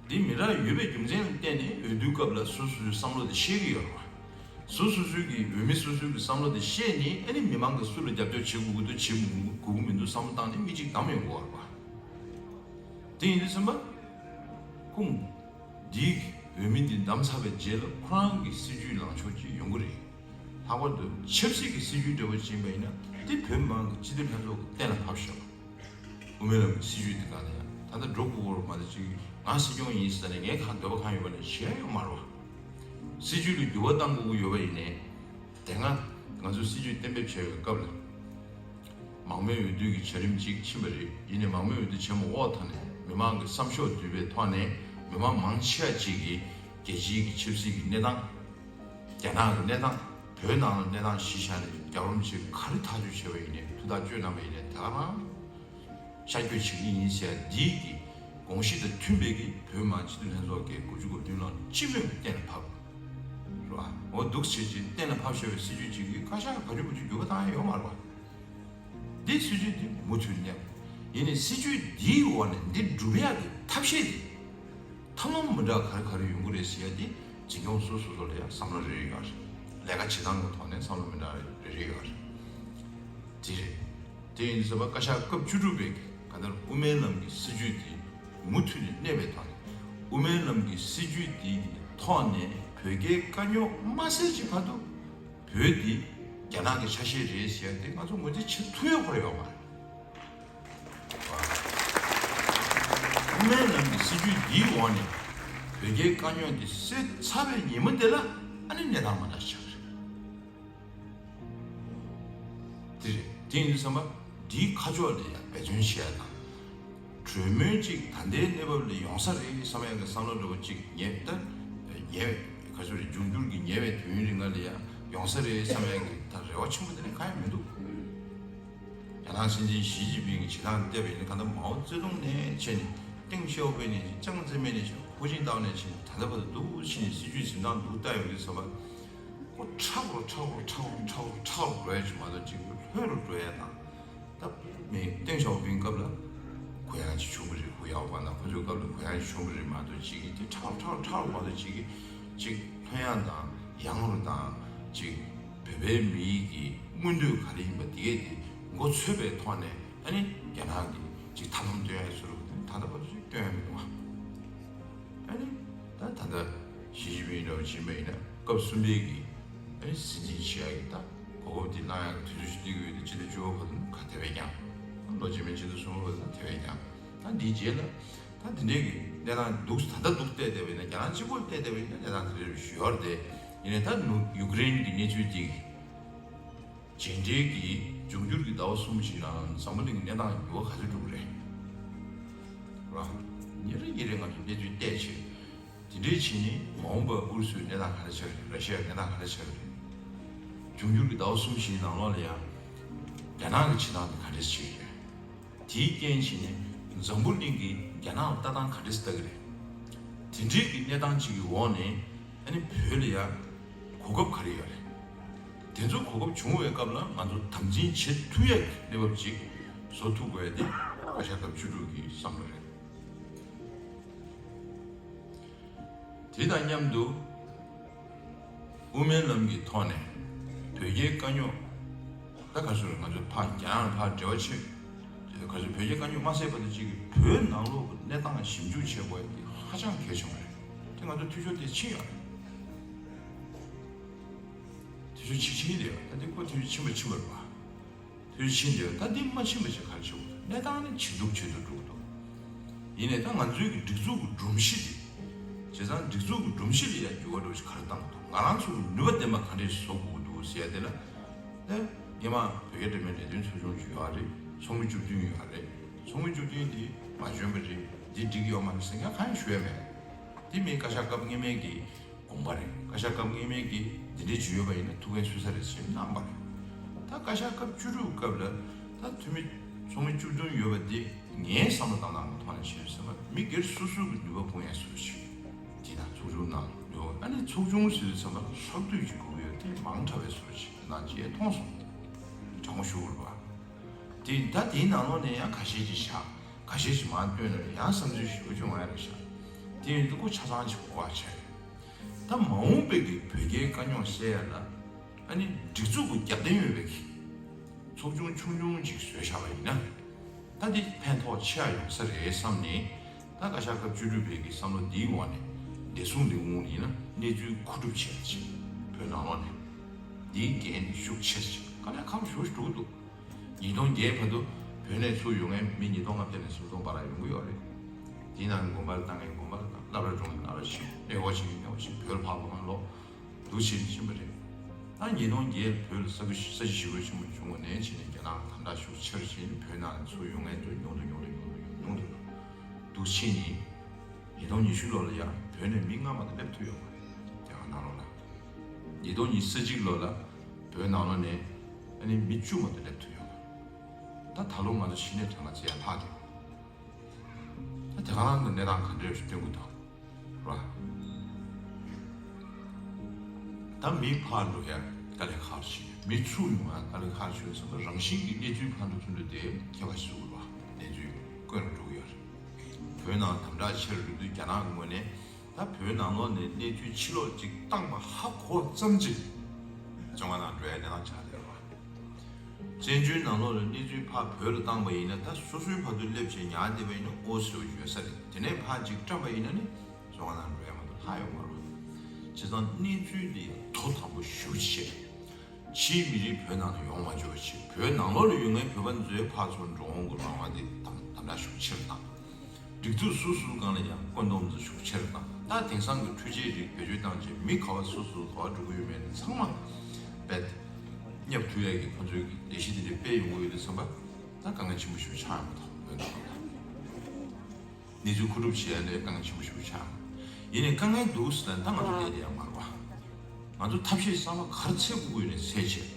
འདི་མི་འདྲ་ཡོད་པའི་རྒྱུ་མཚན་ལ་བརྟེན་ནས་འོས་བསྡུའི་སྐབས་ལ་སོ་སོ་སོའི་བསམ་བློ་དེ་བཤད་ཀྱི་ཡོད་རེད་བ། སོ་སོ་སོའི་གི་འོས་མི་སོ་སོའི་གི་བསམ་བློ་དེ་བཤད་ནས་ཨ་ནི་མི་མང་གི་སུ་ལ་རྒྱབ་སྐྱོར་བྱེད་དགོས་ཀྱི་འདུག་བྱེད་དགོས་ཀྱི་མི་འདུག་བསམ་བློ་བཏང་ནས་མི་གཅིག་བདམས་ཡོང་དགོས་རེད་བ། དེ་ཡིན་དུས་ཙམ་པ་ཁོང་འདིའི་འོས་མི་འདི་བདམས་ཚར་བའི་རྗེས་ལ་ཁོ་རང་གི་སྲིད་ཇུས་ལངས་ཕྱོགས་ཅིག་ཡོང་གི་རེད། ལྷག་པར་དུ་ཆབ་སྲིད་ཀྱི་སྲིད་ཇུས་འདྲ་བོ་ཅིག་ཡིན་པ་ཡིན་ན་དེ་བོད་མི་མང་གི་སྤྱི་འཐུས་ལྷན་ཚོགས་ཀྱིས་གཏན་ལ་ཕབ་བཞག་པ། དབུ་མའི་ལམ་གྱི་སྲིད་ཇུས་དེ་ག་ལ་ཡང་ད་ལྟ་འགྲོ་དགོས་ཀྱི་རེད་མ་གཏོགས་ཅིག་ང་སྲིད་སྐྱོང་ཡིན་ཟེར་ནས་ངས་གང་འདོད་པ་གང་ཡོད་པ་ནས་བྱས་ཡོད་མ་རེད་བ། སྲིད་ཇུས་ལ་འགྱུར་བ་གཏང་དགོས་ཀྱི་ཡོད་པ་ཡིན་ནའི་དེ་སྔ་ང་ཚོས་སྲིད་ཇུས་གཏན་འབེབས་བྱས་པའི་སྐབས་ལ་མང་མོས་འོས་བསྡུ་གི་བྱ་རིམ་ཅིག་ཕྱིན་པ་རེད། ཡིན་ནའི་མང་མོས་འོས་བསྡུ་བྱས་མ་འོག་ཐོག་ནས་མི་མང་གི་བསམ་ཤོག་བསྡུས་པའི་ཐོག་ནས་མི་མང་མང་ཆེ་བ་ཅིག་གིས་རྒྱལ་སྤྱིའི་གི་ཆབ་སྲིད་ཀྱི་གནས་སྟངས། རྒྱ་ནག་གི་གནས་སྟངས། བོད་ནང་ལ་གནས་སྟངས་གཞི་བཞག་ནས་རྒྱལ་བ་རིན་པོ་ཆེས་ག་རེ་ཐག་གཅོད་བྱས་པ་ཡིན་ནའི་ཐུགས་ཐག་གཅོད་གནང་པ་ཡིན་ནའི་དེ་ག་རང་ཤར་བསྐྱོད་བྱེད་ཀྱི་ཡིན་ཟེར་འདིའི་གི་དགོངས་གཞི་དང་མཐུན་པའི་གི་བོད་མི་མང་སྤྱི་འཐུས་ལྷན་ཚོགས་ཀྱི་དགུ་བཅུ་གོ་བདུན་ལ་སྤྱི་མོས་གཏན་ལ་ཕབ་ར། འོ་འདུག་བྱས་ཀྱི་གཏན་ལ་ཕབ་ཤོར་བའི་སྲིད་ཇུས་ཅིག་གིས་བཀའ་ཤག་ག་ཚོད་ག་ཚོད་འགྱུར་བ་བཏང་ཡ་ཡོད་མ་རེད་པ། འདི་སྲིད་ཇུས་འདི་མུ་མཐུད་གནས་པ་ཡིན་ནའི་སྲིད་ཇུས་འདིའི་འོག་ནས་འདི་སྒྲུབ་ཡག་གི་ཐབས་ཤེས་འདི་ཐབས་ལམ་མི་འདྲ་ག་རེ་ག་རེ་ཡོང་གི་རེད་ཟེར་ཡ་འདི་འཛིན་སྐྱོང་སོ་སོ་སོ་ལ་ཡང་བསམ་བློ་རེ་རེ་ཡོད་རེད། ལས་ཀ་བྱེད་སྟངས་ཀྱི་ཐོག་ནས་བསམ་བློ་མི་འདྲ་རེ་རེ་ཡོད་རེད། དེ་རེད། དེ་ཡིན་ཟེར་བ་བཀའ་ཤག་སྐབས་བཅུ་དྲུག་པའི་གང་ལྟར་དབུ་མའི་ལམ་གྱི་སྲིད་ཇུས་དེ་མུ་མཐུད་ནས་གནས་པའི་ཐོག་ནས་དབུ་མའི་ལམ་གྱི་སྲིད་ཇུས་དེ་ཡི་ཐོག་ནས་བོད་རྒྱའི་དཀའ་རྙོག་མ་སེལ་གྱི་བར་དུ་བོད་འདི་རྒྱ་ནག་གི་ཆ་ཤས་རེད་ཟེར་ཡ་དེ་ང་ཚོ་ངོས་འཛིན་བྱེད་ཐུབ་ཡོད་ཁོ་ར་ཡོད་མ་རེད། དབུ་མའི་ལམ་གྱི་སྲིད་ཇུས་འདིའི་འོག་ནས་བོད་རྒྱའི་དཀའ་རྙོག་འདི་སེལ་ཚར་བའི་ཉིན་མོ་དེ་ལ་ཨ་ནི་གནས་སྟངས་མ་འདྲ་ཞིག་ཆགས་རེད། དེ་རེད། དེ་ཡིན་དུས་ཙམ་པ་འདིའི་ཁ་ཕྱོགས་ལ་ཡང་འབད་བརྩོན་བྱེད་ཡ་དང་། གྲོས་མོལ་གཅིག་ད་ལྟའི་གནས་བབ་ལ་ཡོང་ས་རེད་བསམ་ཡ་གི་བསམ་བློ་འདྲ་བོ་གཅིག་ཉེ་ད་ཉེ་བའི་ག་ཚོད་རེད། འབྱུང་འགྱུར་གྱི་ཉེ་བའི་དུས་ཡུན་རིང་ལ་ཡང་ཡོང་ས་རེད་བསམ་ཡ་གི་ད་རེ་བ་ཆེན་པོ་དེ་ནི་གང་ཡང་མི་འདུག་རྒྱ་ནག་སྲིད་འཛིན་ཞི་ཅིན་ཕིང་གི་བྱེད་སྟངས་བལྟས་པ་ཡིན་ན་གང་ལྟར་མའོ་ཙེ་ཏུང་ནས་བྱས་ནས་ཏེང་ཞའོ་ཕིང་ནས་ཅང་ཙེ་མེན་ནས་བྱས་ཧུའུ་ཅིན་ཏའོ་ནས་བྱས་ནས་ད་ལྟ་བར་དུ་འདུག་བྱས་ནས་སྲིད་ཇུས་འཛིན་སྟངས་འདུག་ལྟ་ཡོང་དུས་ཙམ་པ། ཁོ་ཁྲག་རུ་ཁྲག་རུ་ཁྲག་རུ་ཁྲག་རུ་ཁྲག་རུ་འགྲོ་ཡ་ཅིག་མ་གཏོགས་ཅིག་ལྷོད་རུ་འགྲོ་ཡ་དང་། ད་མི་ཏེང་ཞའོ་ཕིང་སྐབས་ལ་གུ་ཡངས་ཅིག་བྱུང་གི་རེད། ཧུའུ་ཡའོ་པ་དང་ཁོ་ཚོའི་སྐབས་ལ་གུ་ཡངས་ཅིག་བྱུང་གི་རེད་མ་གཏོགས་ཅིག་གི་དེ་ཁྲག་རུ་ཁྲག་རུ་ཁྲག་རུ་མ་གཏོགས་ཅིག་གི་ཅིག་ལྷོད་ཡངས་དང་ཡངས་རུ་དང་ཅིག་བོད་པའི་མི་ཡིག་གི་མངོན་འདོད་ག་རེ་ཡིན་པ་དེ་གས་དེ་མགོ་ཚོས་པའི་ཐོག་ནས་ཨ་ནི་རྒྱ་ནག་གི་ཅིག་ཐབས་ལམ་སྟོན་ཡ་ཚུལ་ད་ལྟ་བར་དུ་ཅིག་སྟོན་ཡ་མི་འདུག་བ། ཨ་ནི་ད་ད་ལྟ་ཞི་ཅིན་ཕིང་འདྲ་བོ་ཕྱིན་པ་ཡིན་ན་སྐབས་གསུམ་པའི་གི་ཨ་ནི་སྲིད་འཛིན་བྱེད་ཡ་གི་ད་གོ་སྐབས་དེ་བླང་ཡ་གི་དུས་ཚོད་ཅིག་སྟེར་གི་ཡོད་དེ་སྤྱི་ཟླ་བཅུ་པ་བར་དུ་ག་དེ་བས་ཀྱང་ལོ་རྗེས་མའི་སྤྱི་ཟླ་གསུམ་པ་བར་དུ་དེ་བས་ཀྱང་ད་འདིའི་རྗེས་ལ་ད་འདི་འདྲའི་གི་གནས་སྟངས་འདུག་ད་ལྟ་འདུག་བལྟས་བསྡད་པ་ཡིན་ན་རྒྱ་ནག་གཅིག་པོར་བལྟས་བསྡད་པ་ཡིན་ན་གནས་སྟངས་དེ་འདྲ་ཞུ་ཡོད་རེད་དེ། ཡིན་ནའི་ད་ནུ་ཡུཀ་རེན་གི་གནས་ཚུལ་འདི་གི་རྗེས་འབྲེལ་གྱི་འབྱུང་འགྱུར་གྱི་ཟླ་བ་གསུམ་ཞིག་ནང་འཛམ་བུ་གླིང་གི་གནས་སྟངས་འགྱུར་བ་ག་ཚོད་འགྲོ་གི་རེད། ར། ཉིན་རེ་ཉིན་རེ་ང་ཚོས་གནས་ཚུལ་བལྟས་བྱས། དེ་འདྲའི་ཕྱིན་ནས་མ་འོངས་པ་ཨུ་རུ་སུའི་གནས་སྟངས་ག་རེ་ཆགས་རེད། ར་ཤི་ཡའི་གནས་སྟངས་ག་རེ་ཆགས་རེད། འབྱུང་འགྱུར་གྱི་ཟླ་བ་གསུམ་ཞིག་ནང་ལོགས་ལ་ཡང་རྒྱ་ནག་གི་བྱེད་སྟངས་དེ་ག་འདྲས་བྱེད་ཀྱི་རེད། དེའི་རྐྱེན་བྱས་ནས་འཛམ་བུ་གླིང་གིས་རྒྱ་ནག་ལ་ལྟ་སྟངས་ག་འདྲས་ལྟ་གི་རེད། དེ་འདྲའི་གི་གནས་སྟངས་ཅིག་གི་འོག་ནས་ཨ་ནི་བོད་ལ་ཡང་གོ་སྐབས་ག་རེ་ཡོད་རེད། དེ་ཚོ་གོ་སྐབས་བྱུང་བའི་སྐབས་ལ་ང་ཚོ་དམ་འཛིན་བྱེད་ཐུབ་ཡ་གི་གནས་བབ་ཅིག་བཟོ་ཐུབ་དགོས་ཡ་དེ་བཀའ་ཤག་སྐབས་བཅུ་དྲུག་གི་བསམ་བློ་རེད། དེ་དང་མཉམ་དུ་དབུ་མའི་ལམ་གྱི་ཐོག་ནས་བོད་རྒྱའི་དཀའ་རྙོག་ད་ག་ཚོད་རེད། ང་ཚོ་ཕར་རྒྱ་ནག་ལ་ཕར་འབྲེལ་བ་བྱེད། ག་ཚོད་བོད་རྒྱའི་དཀའ་རྙོག་མ་སེལ་བར་དུ་གཅིག་གིས་བོད་ནང་ལོགས་ཀྱི་གནས་སྟངས་ཞིབ་འཇུག་བྱེད་དགོས་ཡ་དེ་ཧ་ཅང་གལ་ཆེན་པོ་རེད། དེ་ང་ཚོ་འཐུས་ཤོར་དེ་ཕྱིན་ཡོད་རེད། འཐུས་ཤོར་ཕྱིན་ཕྱིན་རེད། ད་དེ་ཁོ་འཐུས་ཤོར་ཕྱིན་པ་ཕྱིན་པ་རེད་པ། དུས་ཕྱིན་དུས་ད་འདི་མ་ཕྱིན་པ་ཞིག་ག་རེ་བྱེད་དགོས། གནས་སྟངས་ནི་ཇེ་སྡུག་ཇེ་སྡུག་འགྲོ་གི་འདུག་ཡིན་ནའི་ད་ང་ཚོའི་གི་སྒྲིག་འཛུགས་ཀྱི་སྒྲོམ་གཞི་དེ། བྱས་ཙང་སྒྲིག་འཛུགས་ཀྱི་སྒྲོམ་གཞི་ལ་ཡང་འགྱུར་བ་འགྲོ་ཞིག་ག་རེ་བཏང་དགོས་འདུག་ང་རང་ཚོ་གི་ནུས་པ་ལྡན་པ་ག་འདྲས་བཟོ་དགོས་ཀྱི་འདུག་ཟེར་ཡ་དེ་ལ། ད་སྔོན་མ་བོད་རྒྱ་འབྲེལ་མོལ་ལས་དོན་ཚོགས་ཆུང་ཞིག་ཡོད་རེད། ཚོགས་མི་བཅུ་བདུན་ཡོད་རེད། ཚོགས་མི་བཅུ་བདུན་དེ་མ་འཇོན་པ་རེད། འདི་འགྲིག་ཡོད་མ་རེད་ཟེར་མཁན་གང་ཡང་ཞུ་ཡ་མེད། དེ་མིན་བཀའ་ཤག་སྐབས་སྔོན་མའི་གི་དགོངས་པ་རེད། བཀའ་ཤག་སྐབས་སྔོན་མའི་གི་འདི་འདྲའི་བྱུང་ཡོད་པ་ཡིན་ན་ཐུགས་ཕན་གསོས་ས་རེད་ཅེས་གནང་བ་རེད། ད་བཀའ་ཤག་སྐབས་བཅུ་དྲུག་སྐབས་ལ་ད་འཐུས་མི་ཚོགས་མི་བཅུ་བདུན་ཡོད་པ་འདི་ངའི་བསམ་བློ་བཏང་སྟངས་ཀྱི་ཐོག་ནས་བཤད་ཟིན་པ་མི་སྒེར་སོ་སོའི་གི་ནུས་པ་སྤུངས་ཡས་བཟོ་ཞིག་དེ་དང་ཚོགས་ཆུང་ནང་ནུས་པ་ཨ་ནི་ཚོགས་ཆུང་ཟེར་དུས་ཙམ་པ་ལྷག་བསྡུས་ཀྱི་དགོས་ཀྱི་ཡོད་དེ་མང་དྲགས་པའི་བཟོ་ཞིག་གནང་ཅེས་མཐོང་སོང་། དྲང་པོ་ཞུ་དགོས་རེད་པ། དེ་ད་དེའི་ནང་ལོགས་ནས་ཡང་ཁ་ཤས་ཅིག་བཞག་ཁ་ཤས་ཅིག་མར་བཏོན་ནས་ཡང་བསམ་ཚུལ་ཞེ་པོ་ཅིག་ཡོང་ཡ་རེད་ཤག་དེ་ཡིན་དུས་ཁོ་ཆ་ཚང་ཅིག་གོ་བ་བྱས། ད་མ་འོངས་པའི་གི་བོད་རྒྱའི་དཀའ་རྙོག་སེལ་ཡ་ལ་ཨ་ནི་སྒྲིག་འཛུགས་ཀྱི་རྒྱབ་རྟེན་ཡོད་པའི་གི་ཚོགས་ཆུང་ཆུང་ཆུང་ཅིག་བཟོས་བཞག་པ་ཡིན་ན། ད་འདི་ཕན་ཐོགས་ཆེ་བ་ཡོང་ས་རེད་བསམ་ནས་ད་བཀའ་ཤག་སྐབས་བཅུ་དྲུག་པའི་གི་བསམ་བློ་འདིའི་འོག་ནས་བདེ་སྲུང་ལས་ཁུངས་ཡིན་ན་གནས་ཚུལ་མཁོ་སྒྲུབ་བྱས་ཅིག་བོད་ནང་ལོགས་ནས་འདིའི་འགན་ཤུགས་ཆེ་ཅིག་དཀའ་ལས་ཁག་པོ་ཞེ་པོ་ཞིག་འགྲོ་གི་འདུག་ཉིས་སྟོང་བརྒྱད་བར་དུ་བོད་ནས་ཚུར་ཡོང་མཁན་མི་ཉིས་སྟོང་ལྔ་བརྒྱ་ནས་སུམ་སྟོང་བར་ལ་ཡོང་གི་ཡོད་རེད། དེའི་ནང་དགོན་པར་བཏང་མཁན་དགོན་པར་བཏང་། སློབ་གྲྭར་འགྲོ་མཁན་སློབ་གྲྭར་ཕྱིན། གནས་སྐོར་ཕྱིན་མཁན་གནས་སྐོར་ཕྱིན། བོད་ལ་ཕར་ལོག་མཁན་ལོག་འདུག་ཕྱིན་ཕྱིན་པ་རེད། ད་ཉིས་སྟོང་བརྒྱད་བོད་ལ་ས་ཁུལ་ས་ཆ་ཞེ་པོ་ཆེན་པོ་བྱུང་བ་ནས་ཕྱིན་ནས་རྒྱ་ནག་དམ་དྲག་ཤུགས་ཆེར་ཕྱིན། བོད་ནང་ཚུར་ཡོང་མཁན་ཚོ་ཉུང་དུ་ཉུང་དུ་ཉུང་དུ་ཉུང་དུ་ཉུང་དུ་འདུག་ཕྱིན་ནས། ཉིས་སྟོང་ཉི་ཤུ་ལོ་ལ་ཡང་བོད་ནས་མི་ལྔ་མ་གཏོགས་སླེབས་ཐུབ་ཡོད་མ་རེད་རྒྱ་གར་ནང་ལོགས་ལ། ཉིས་སྟོང་ཉི་ཤུ་རྩ་གཅིག་ལོ་ལ་བོད་ནང་ལོགས་ནས་ཨ་ནི་མི་བཅུ་མ་གཏོགས་སླེབས་ཐུབ་ཡོད་མ་རེད། ད་ད་ལོ་ང་ཚོ་གཞི་ནས་དྲན་པ་ཚད་ཡང་ལྷག་འདུག་ད་དེ་ག་རང་གི་གནས་སྟངས་ག་འདྲ་ཞིག་སྟོན་གྱི་འདུག་ར། ད་མི་ཕར་འགྲོ་ཡ་དཀའ་ལས་ཁག་ཆེ། མི་ཚུར་ཡོང་ཡ་དཀའ་ལས་ཁག་ཆེ་ཡོད་ཙང་རང་བཞིན་གྱི་གནས་ཚུལ་ཕར་འགྲོ་ཚུར་འགྲོ་དེ་ཁྱད་པར་ཞིག་འདུག་ག་གནས་ཚུལ་དཀོན་རུ་འགྲོ་གི་ཡོད་རེད། བོད་ནང་དམ་དྲག་ཆེ་རུ་འགྲོ་དུས་རྒྱ་ནག་གི་ངོས་ནས་ད་བོད་ནང་ལོགས་ནས་གནས་ཚུལ་ཕྱིར་སློག་ཅིག་བཏང་པ་ཧ་གོ་ཙམ་ཅིག་བཙོན་ཁང་ནང་འགྲོ་ཡ་གནས་སྟངས་ཆགས་བསྡད་ཡོད་རེད། བཙན་བྱོལ་ནང་ལོགས་ལ་གནས་ཚུལ་ཕར་བོད་ལ་བཏང་པ་ཡིན་ན་ད་སོ་སོའི་བར་དུ་སླེབས་བྱས་ཉར་བསྡད་པ་ཡིན་ན་ཨོ་ཟེར་བ་ཡོད་ས་རེད། དེ་ནས་ཕར་ཅིག་བཀྲམ་པ་ཡིན་ན་ནི་བཙོན་ཁང་ནང་འགྲོ་ཡ་མ་གཏོགས་ལྷག་ཡོད་མ་རེད། བྱས་ཙང་གནས་ཚུལ་འདི་ཡང་དོ་དམ་པོ་ཞེ་པོ་ཅིག་བྱས། ཕྱིའི་མི་རིགས་བོད་ནང་དུ་ཡོང་མ་ཆོག་པ་བྱས། བོད་ནང་ལོགས་ལ་ཡོད་མཁན་བོད་པ་ཚོའི་ཕར་ཚུར་འགྲོ་འོང་གི་རང་དབང་དེ་དམ་དམ་དྲག་ཤུགས་ཆེ་རུ་བཏང་། སྒྲིག་འཛུགས་སོ་སོའི་སྒང་ལ་ཡང་བཀོད་འདོམས་ཚོ་ཤུགས་ཆེ་རུ་བཏང་། ད་དེང་སང་གི་འཕྲུལ་ཆས་རིགས་བེད་སྤྱོད་བཏང་རྗེས་མི་ག་བ་སུ་སུ་ག་བ་འགྲོ་གི་ཡོད་མེད་ཚང་མ་རྦད་བརྙ་ཐུབ་ཡས་ཀྱི་ཁོ་ཚོའི་གི་ལས་གཞི་དེ་འདྲ་སྤེལ་ཡོང་གི་ཡོད་དུས་ཙམ་པ་ད་དཀའ་ངལ་ཆེན་པོ་ཞིག་ཆགས་ཡོང་གི་འདུག་བོད་ནང་ལ། གནས་ཚུལ་མཁོ་སྒྲུབ་བྱེད་ཡ་ལས་དཀའ་ངལ་ཆེན་པོ་ཞིག་ཆགས། ཡིན་ནའི་དཀའ་ངལ་འདུག་ཟེར་ན་ད་ང་ཚོ་བསྡད་དེ་ཡང་མ་རེད་པ། ང་ཚོ་ཐབས་ཤེས་གསར་པ་ག་རེ་འཚོལ་དགོས་ཀྱི་ཡོད་ནའི་འཚོལ་བྱས།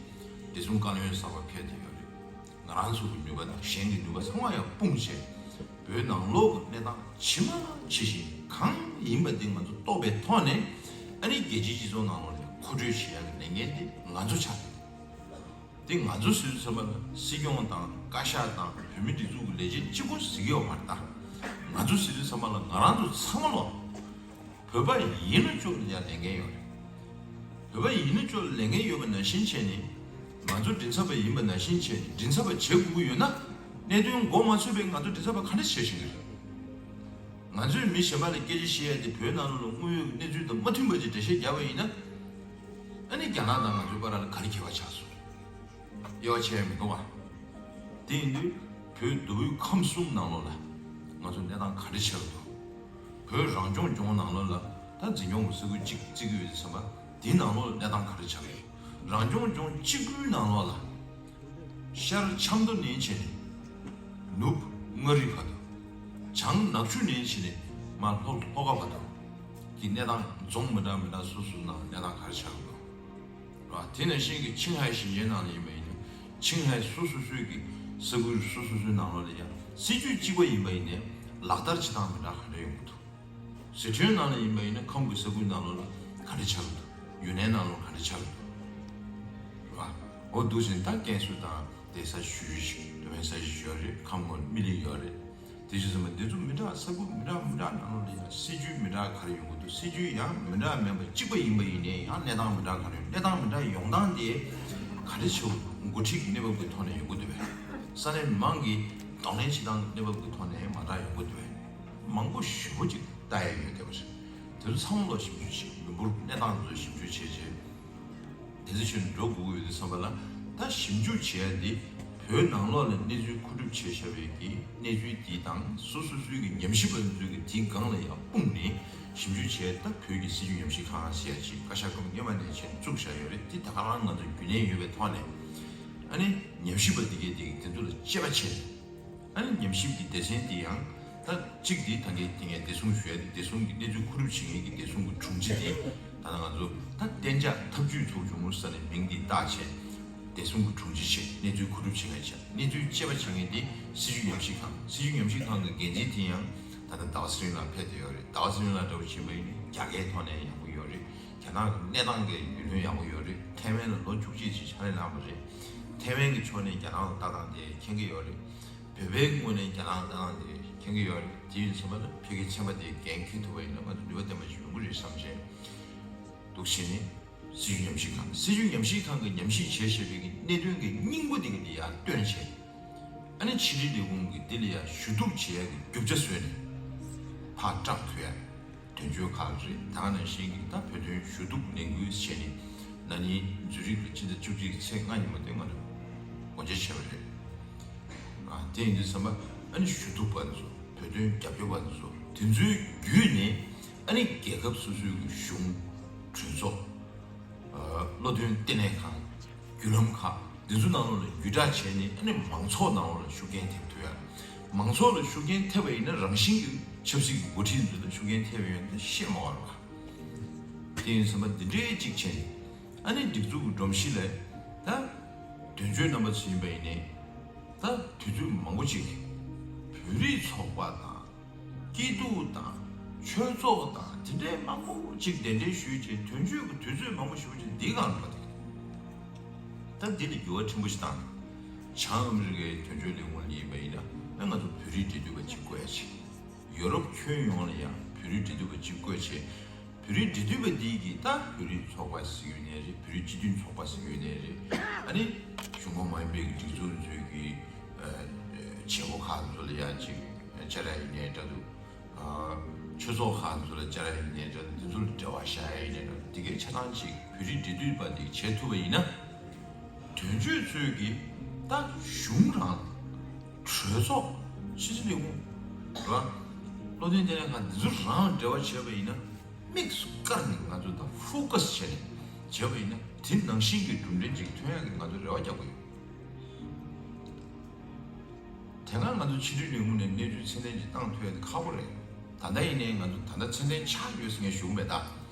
བདེ་སྲུང་བཀའ་བློན་གསར་པ་ཕེབས་བསྡད་ཡོད་རེད། ང་རང་ཚོ་གི་ནུས་པ་དང་གཞན་གྱི་ནུས་པ་ཚང་མ་ཡང་སྤུངས་བྱས། བོད་ནང་ལོགས་ཀྱི་གནས་སྟངས་ཇི་མ་ཇི་བཞིན་གང་ཡིན་པ་འདི་ང་ཚོ་རྟོགས་པའི་ཐོག་ནས་ཨ་ནི་རྒྱལ་སྤྱིའི་སྤྱི་ཚོགས་ནང་ལོགས་ནས་མཁོ་སྤྲོད་བྱེད་ཡ་གི་ལས་འགན་འདི་ང་ཚོ་ཆགས་ཡོད། དེ་ང་ཚོ་ཟེར་དུས་ཙམ་པ་ལ་སྲིད་སྐྱོང་དང་བཀའ་ཤག་དང་བོད་མི་སྒྲིག་འཛུགས་ཀྱི་ལས་བྱེད་གཅིག་པོ་ཟེར་གྱི་ཡོད་མ་རེད་ད། ང་ཚོ་ཟེར་དུས་ཙམ་པ་ལ་ང་རང་ཚོ་ཚང་མ་ལོ། བོད་པ་ཡིན་ན་ཅོག་ལ་ཡ་ལས་འགན་ཡོད་རེད། བོད་པ་ཡིན་ན་ཅོག་ལ་ལས་འགན་ཡོད་པ་ནང་བཞིན་བྱས་ནས། ང་ཚོ་མགྲིན་ཚབ་པ་ཡིན་པ་ནང་བཞིན་བྱས་ནས་མགྲིན་ཚབ་པ་བྱེད་དགོས་ཀྱི་ཡོད་ན། གནད་དོན་མགོ་མ་ཚོས་པའི་ང་ཚོ་མགྲིན་ཚབ་པ་ག་འདྲ་བྱེད་བཞིན་ཡོད་རེད། ང་ཚོས་མི་གཞན་པ་ལ་སྐད་ཆ་བཤད་ཡ་དེ་བོད་ནང་ལོགས་ལ་དངོས་ཡོད་ཀྱི་གནས་ཚུལ་དང་མ་མཐུན་པ་ཅིག་འགྲེལ་བཤད་བརྒྱབ་པ་ཡིན་ན། ཨ་ནི་རྒྱ་ནག་དང་ང་ཚོའི་བར་ལ་ག་རེ་ཁྱད་པར་ཆགས་སོང་། དབྱེ་བ་ཕྱེ་ཡ་མི་འདུག་བ། དེ་ཡིན་དུས་བོད་མདོ་དབུས་ཁམས་གསུམ་ནང་ལོགས་ལ་ང་ཚོ་གནས་སྟངས་ག་རེ་ཆགས་འདུག་བོད་རང་སྐྱོང་ལྗོངས་ནང་ལོགས་ལ་ད་འཛིན་སྐྱོང་གི་ས་ཁུལ་གཅིག་བརྩི་གི་ཡོད་ཟེར་བ་དེའི་ནང་ལོགས་ལ་གནས་སྟངས་ག་རེ་ཆགས་ཡོད། རང་སྐྱོང་ལྗོངས་གཅིག་པུའི་ནང་ལོགས་ལ། ཤར་ཆབ་མདོ་ནས་བྱས་ནས་ནུབ་མངའ་རིས་བར་དུ། བྱང་ནག་ཆུ་ནས་བྱས་ནས་མར་ལྷོ་ལྷོ་ཁ་བར་དུ་གི་གནས་སྟངས་རྫོང་མི་འདྲ་མི་འདྲ་སོ་སོའི་ནང་གནས་སྟངས་ག་རེ་ཆགས་ཡོད་རེད་བ། དེ་ནང་བཞིན་གྱི་ཆིང་ཧའེ་ཞིང་ཆེན་ནང་ལ་ཡིན་པ་ཡིན་ན་ཆིང་ཧའེ་སོ་སོ་སོའི་གི་ས་ཁུལ་སོ་སོ་སོའི་ནང་ལོགས་ལ་ཡང་སྲིད་ཇུས་གཅིག་པ་ཡིན་པ་ཡིན་ནའི་ལག་བསྟར་བྱེད་སྟངས་མི་འདྲ་ག་འདྲ་ཡོང་གི་འདུག་ཟི་ཁྲོན་ནང་ལ་ཡིན་པ་ཡིན་ན་ཁམས་ཀྱི་ས་ཁུལ་ནང་ལོགས་ལ་ག་རེ་ཆགས་ཀྱི་འདུག་ཡུན་ནན་ནང་ལོགས་ག་རེ་ཆགས་ཀྱི་འདུག་རེད་བ། འོ་འདུག་ཟིན་ད་ཀན་སུའུ་དང་དེ་ས་ཞུ་ཞིག་དེ་བས་ས་ཞིག་ཡོད་རེད། ཁམས་ངོས་སྨི་ལིང་ཡོད་རེད། དེ་བཞིན་ཟིན་པ་འདི་ཚོ་མི་འདྲ་ས་ཁུལ་མི་འདྲ་མི་འདྲ་ནང་ལོགས་ལ་ཡང་སྲིད་ཇུས་མི་འདྲ་ག་རེ་ཡོང་གི་འདུག་སྲིད་ཇུས་ཡང་མི་འདྲ་མིན་པ་གཅིག་པ་ཡིན་པ་ཡིན་ནའི་ཡང་གནས་སྟངས་མི་འདྲ་ག་རེ་ཡོང་། གནས་སྟངས་མི་འདྲ་ཡོང་སྟངས་དེ་ག་རེ་བྱེད་འགོ་ཁྲིད་ཀྱི་གནས་བབ་ཀྱི་ཐོག་ནས་ཡོང་གི་འདུག་བས། ས་གནས་མི་མང་གིས་གདོང་ལེན་བྱེད་སྟངས་ཀྱི་གནས་བབ་ཀྱི་ཐོག་ནས་མ་འདྲ་ཡོང་གི་འདུག་བས། མང་པོ་ཞེ་པོ་ཅིག་ལྟ་ཡ་ཡོད་བསྡད་པ་རེད། དེ་ཚོ་ཚང་མ་ལ་ཞིབ་འཇུག་བྱེད། མི་འབོར་གནས་སྟངས་དེ་ཚོ་ཞིབ་འཇུག་བྱས་རྗེས། དེ་ཚོ་ཞིག་འགྲོ་དགོས་ཀྱི་ཡོད་དུས་ཙམ་པ་ལ་ད་ཞིབ་འཇུག་བྱེད་ཡ་དེ་བོད་ནང་ལོགས་ལ་གནས་ཚུལ་མཁོ་སྒྲུབ་བྱས་བཞག་པའི་གི་གནས་ཚུལ་དེ་དང་སོ་སོ་སོའི་གི་ཉམས་ཞིབ་པ་ཚོའི་གི་དེའི་སྒང་ལ་ཡང་སྤུངས་ནས་ཞིབ་འཇུག་བྱས། ད་བོད་ཀྱི་སྲིད་བྱུས་ཉམས་ཞིབ་ཁང་ཟེར་ཡ་ཅིག་བཀའ་ཤག་སྐབས་སྔོན་མ་ནས་བྱས་བཙུགས་བཞག་ཡོད་རེད། དེ་ད་ག་རང་ང་ཚོ་རྒྱུན་གནས་ཡོད་པའི་ཐོག་ནས་ཨ་ནི་ཉམས་ཞིབ་པ་དེ་གས་དེ་གི་དེ་ཚོ་ལ་དཔྱད་པ་བྱས་ནས། ཨ་ནི་ཉམས་ཞིབ་ཀྱི་སྡེ་ཚན་དེ་ཡང་ད་གཅིག་དེ་ད་གིན་དེ་ངས་བདེ་སྲུང་ཞུ་ཡ་དེ་བདེ་སྲུང་གི་གནས་ཚུལ་མཁོ་སྒྲུབ་བྱེད་མཁན་གྱི་བདེ་སྲུང་གི་དྲུང་ཆེ་དེ་ད་ལྟ་ང་ཚོ་ད་གཏན་འཇགས་ཐབས་ཇུས་ཚོགས་ཆུང་ས་ནས་མིང་དེ་བཏགས་བྱས་བདེ་སྲུང་གི་དྲུང་ཆེ་བྱས། གནས་ཚུལ་མཁོ་སྒྲུབ་བྱེད་མཁན་བྱས། གནས་ཚུལ་དཔྱད་པ་བྱེད་མཁན་དེ་སྲིད་བྱུས་ཉམས་ཞིབ་ཁང་། སྲིད་བྱུས་ཉམས་ཞིབ་ཁང་གི་འགན་འཛིན་དེ་ཡང་ད་ལྟ་ཟླ་བ་ཚེ་རིང་ལགས་ཕེབས་བསྡད་ཡོད་རེད། ཟླ་བ་ཚེ་རིང་ལགས་འདྲ་བོ་ཕྱིན་པ་ཡིན་ན་རྒྱ་སྐད་ཐོག་ནས་ཡག་པོ་ཡོད་རེད། རྒྱ་ནག་གི་གནས་སྟངས་ཀྱི་རྒྱུས་ལོན་ཡག་པོ་ཡོད་རེད། ཐའེ་ཝན་ལ་ལོ་བཅུ་གཅིག་ཅིག་ཕྱག་ལས་གནང་བ་རེད། ཐའེ་ཝན་གྱི་ཕྱོགས་ནས་རྒྱ་ནག་ལ་ལྟ་སྟངས་དེ་མཁྱེན་གྱི་ཡོད་རེད། བོད་པའི་ངོས་ནས་རྒྱ་ནག་ལ་ལྟ་སྟངས་དེ་མཁྱེན་གྱི་ཡོད་རེད། དེ་ཡིན་ཙང་ཕ་ལ་ཕ་གིའི་ཚན་པ་དེ་འགན་འཁྱེར་ཐུབ་པ་ཡིན་ན་ང་ཚོ་ནུས་པ་ལྡན་པ་ཞིག་ཡོང་གི་རེད་བསམ་བྱས་འདུག་བྱས་ནས་སྲིད་བྱུས་ཉམས་ཞིབ་ཁང་། སྲིད་བྱུས་ཉམས་ཞིབ་ཁང་གིས་ཉམས་ཞིབ་བྱས་བཞག་པའི་གི་གནད་དོན་གྱི་སྙིང་པོ་དེ་གི་འདི་ཡར་བཏོན་བྱས། ཨ་ནི་ཕྱི་དྲིལ་ལས་ཁུངས་ཀྱིས་འདི་ལ་ཡར་ཞུ་གཏུག་བྱེད་ཡ་གི་རྒྱུ་ཆ་བཟོས་ནས་ཕར་བསྒྲགས་ཐུབ་ཡ། དོན་གཅོད་ཁག་རེད། ད་ག་ནང་བཞིན་གྱི་ད་བོད་དོན་ཞུ་གཏུག་ལས་འགུལ་བྱས་ནས་ན་ནིང་ཛུ་རིག་ལ་ཕྱི་ཟླ་བཅུ་གཅིག་ཚེས་ལྔ་ཉིན་མོ་དེ་ང་ཚོ་སྒོ་འབྱེད་བྱས་པ་རེད། ཨ་དེ་ཡིན་དུས་ཙམ་པ་ཨ་ནི་ཞུ་གཏུག་པ་ཚོ། བོད་དོན་རྒྱབ་སྐྱོར་བ་ཚོ། དེ་ཚོའི་བརྒྱུད་ནས་ཨ་ནི་རྒྱལ་ཁབ་སོ་སོའི་གི་གཞུང་། གྲོས་ཚོགས། བློ་འདོན་ལྟེ་གནས་ཁང་། བརྒྱུད་ལམ་ཁག་འདི་ཚོ་ནང་ལོགས་ལ་བརྒྱུད་བསྒྲགས་བྱས་ནས་ཨ་ནི་མང་ཚོགས་ནང་ལོགས་ལ་ཤུགས་རྐྱེན་ཐེབས་ཐུབ་ཡ། མང་ཚོགས་ལ་ཤུགས་རྐྱེན་ཐེབས་པ་ཡིན་ན་རང་བཞིན་གྱིས་ཆབ་སྲིད་ཀྱི་འགོ་ཁྲིད་ཚོ་ལ་ཤུགས་རྐྱེན་ཐེབས་ཡོང་དུས་བཤད་མ་དགོས་རེད་བ། དེ་ཡིན་ཙང་འདི་འདྲའི་གཅིག་བྱས་ནས་ཨ་ནི་སྒྲིག་འཛུགས་ཀྱི་སྒྲོམ་གཞི་ལ་ད་དོན་གཅོད་རྣམ་པ་ཚོ་ཡིན་པ་ཡིན་ནའི་ད་དུས་ཚོད་མང་པོ་ཅིག་བོད་རིགས་ཚོགས་པ་དང་། སྐྱིད་སྡུག་དང་། ཆོས་ཚོགས་དང་དེ་འདྲའི་མང་པོ་ཅིག་གདན་འདྲེན་ཞུས་བྱས་དོན་གཅོད་ཀྱི་དུས་ཚོད་མང་པོ་ཞེ་པོ་ཅིག་འདི་སྒང་ལ་འགྲོ་བསྡད་ཀྱི་འདུག་ད་འདི་ལ་འགྱུར་བ་ཕྲན་བུ་ཞིག་བཏང་ནས། བྱང་ཨ་མི་རི་ཀའི་དོན་གཅོད་ལས་ཁུངས་ལ་ཡིན་པ་ཡིན་ན་ཨ་ང་ཚོ་བོད་རིགས་འབྲེལ་མཐུད་པ་གཅིག་བསྐོས་བྱས། ཡོ་རོབ་ཁྱོན་ཡོངས་ལ་ཡང་བོད་རིགས་འབྲེལ་མཐུད་པ་གཅིག་བསྐོས་བྱས། བོད་རིགས་འབྲེལ་མཐུད་པ་འདི་གིས་ད་བོད་རིགས་ཚོགས་པ་ཟེར་གྱི་ཡོད་ནའི་རེད། བོད་རིགས་སྤྱི་མཐུན་ཚོགས་པ་ཟེར་གྱི་ཡོད་ནའི་རེད། ཨ་ནི་གཞུང་ཁོངས་མ་ཡིན་པའི་སྒྲིག་འཛུགས་ཚོའི་གི་ཨ་བྱེད་སྒོ་ཁག་ཚོ་ལ་ཡང་ཅིག་བཅར་ཡ་ཡིན་ནའི་འདྲ་འདུག་ཨ་ཆོས་ཚོགས་ཁག་ཚོ་ལ་བཅར་ཡ་ཡིན་ནའི་འདྲ་འདུག་འདི་ཚོ་ལ་འབྲེལ་བ་བཞག་ཡ་ཡིན་ནའི་འདྲ་འདུག་འདི་གའི་ཆ་ཚང་ཅིག་བོད་རིགས་འབྲེལ་མཐུད་པ་འདི་བྱེད་ཐུབ་པ་ཡིན་ན། དོན་གཅོད་ཚོས་ཀྱི་ད་གཞུང་རང་། གྲོས་ཚོགས། ཕྱི་སྲིད་ལས་ཁུངས། རེད་བ། བློ་མཐུན་ལྟེ་གནས་ཁང་འདི་ཚོ་རང་འབྲེལ་བ་བྱས་པ་ཡིན་ན། དམིགས་སུ་བཀར་ནས་ང་ཚོ་ད་ཕོ་ཀ་སི་བྱས་ནས་བྱས་པ་ཡིན་ན་དེ་ནང་བཞིན་གྱི་གྲུབ་འབྲས་ཅིག་ཐོན་ཡག་གི་ང་ཚོ་རེ་བ་རྒྱག་གི་ཡོད། དེ་སྔ་ང་ཚོ་ཕྱི་དྲིལ་ལས་ཁུངས་ནས་གནས་ཚུལ་ཚད་ལྡན་ཅིག་བཏང་ཐུབ་ཡག་དེ་ཁག་པོ་རེད། ད་ལྟ་ཡིན་ནའི་ང་ཚོ་ད་ལྟ་ཚད་ལྡན་ཆགས་ཡོད་ཟེར་ངས་ཞུ་གི་མེད་ད།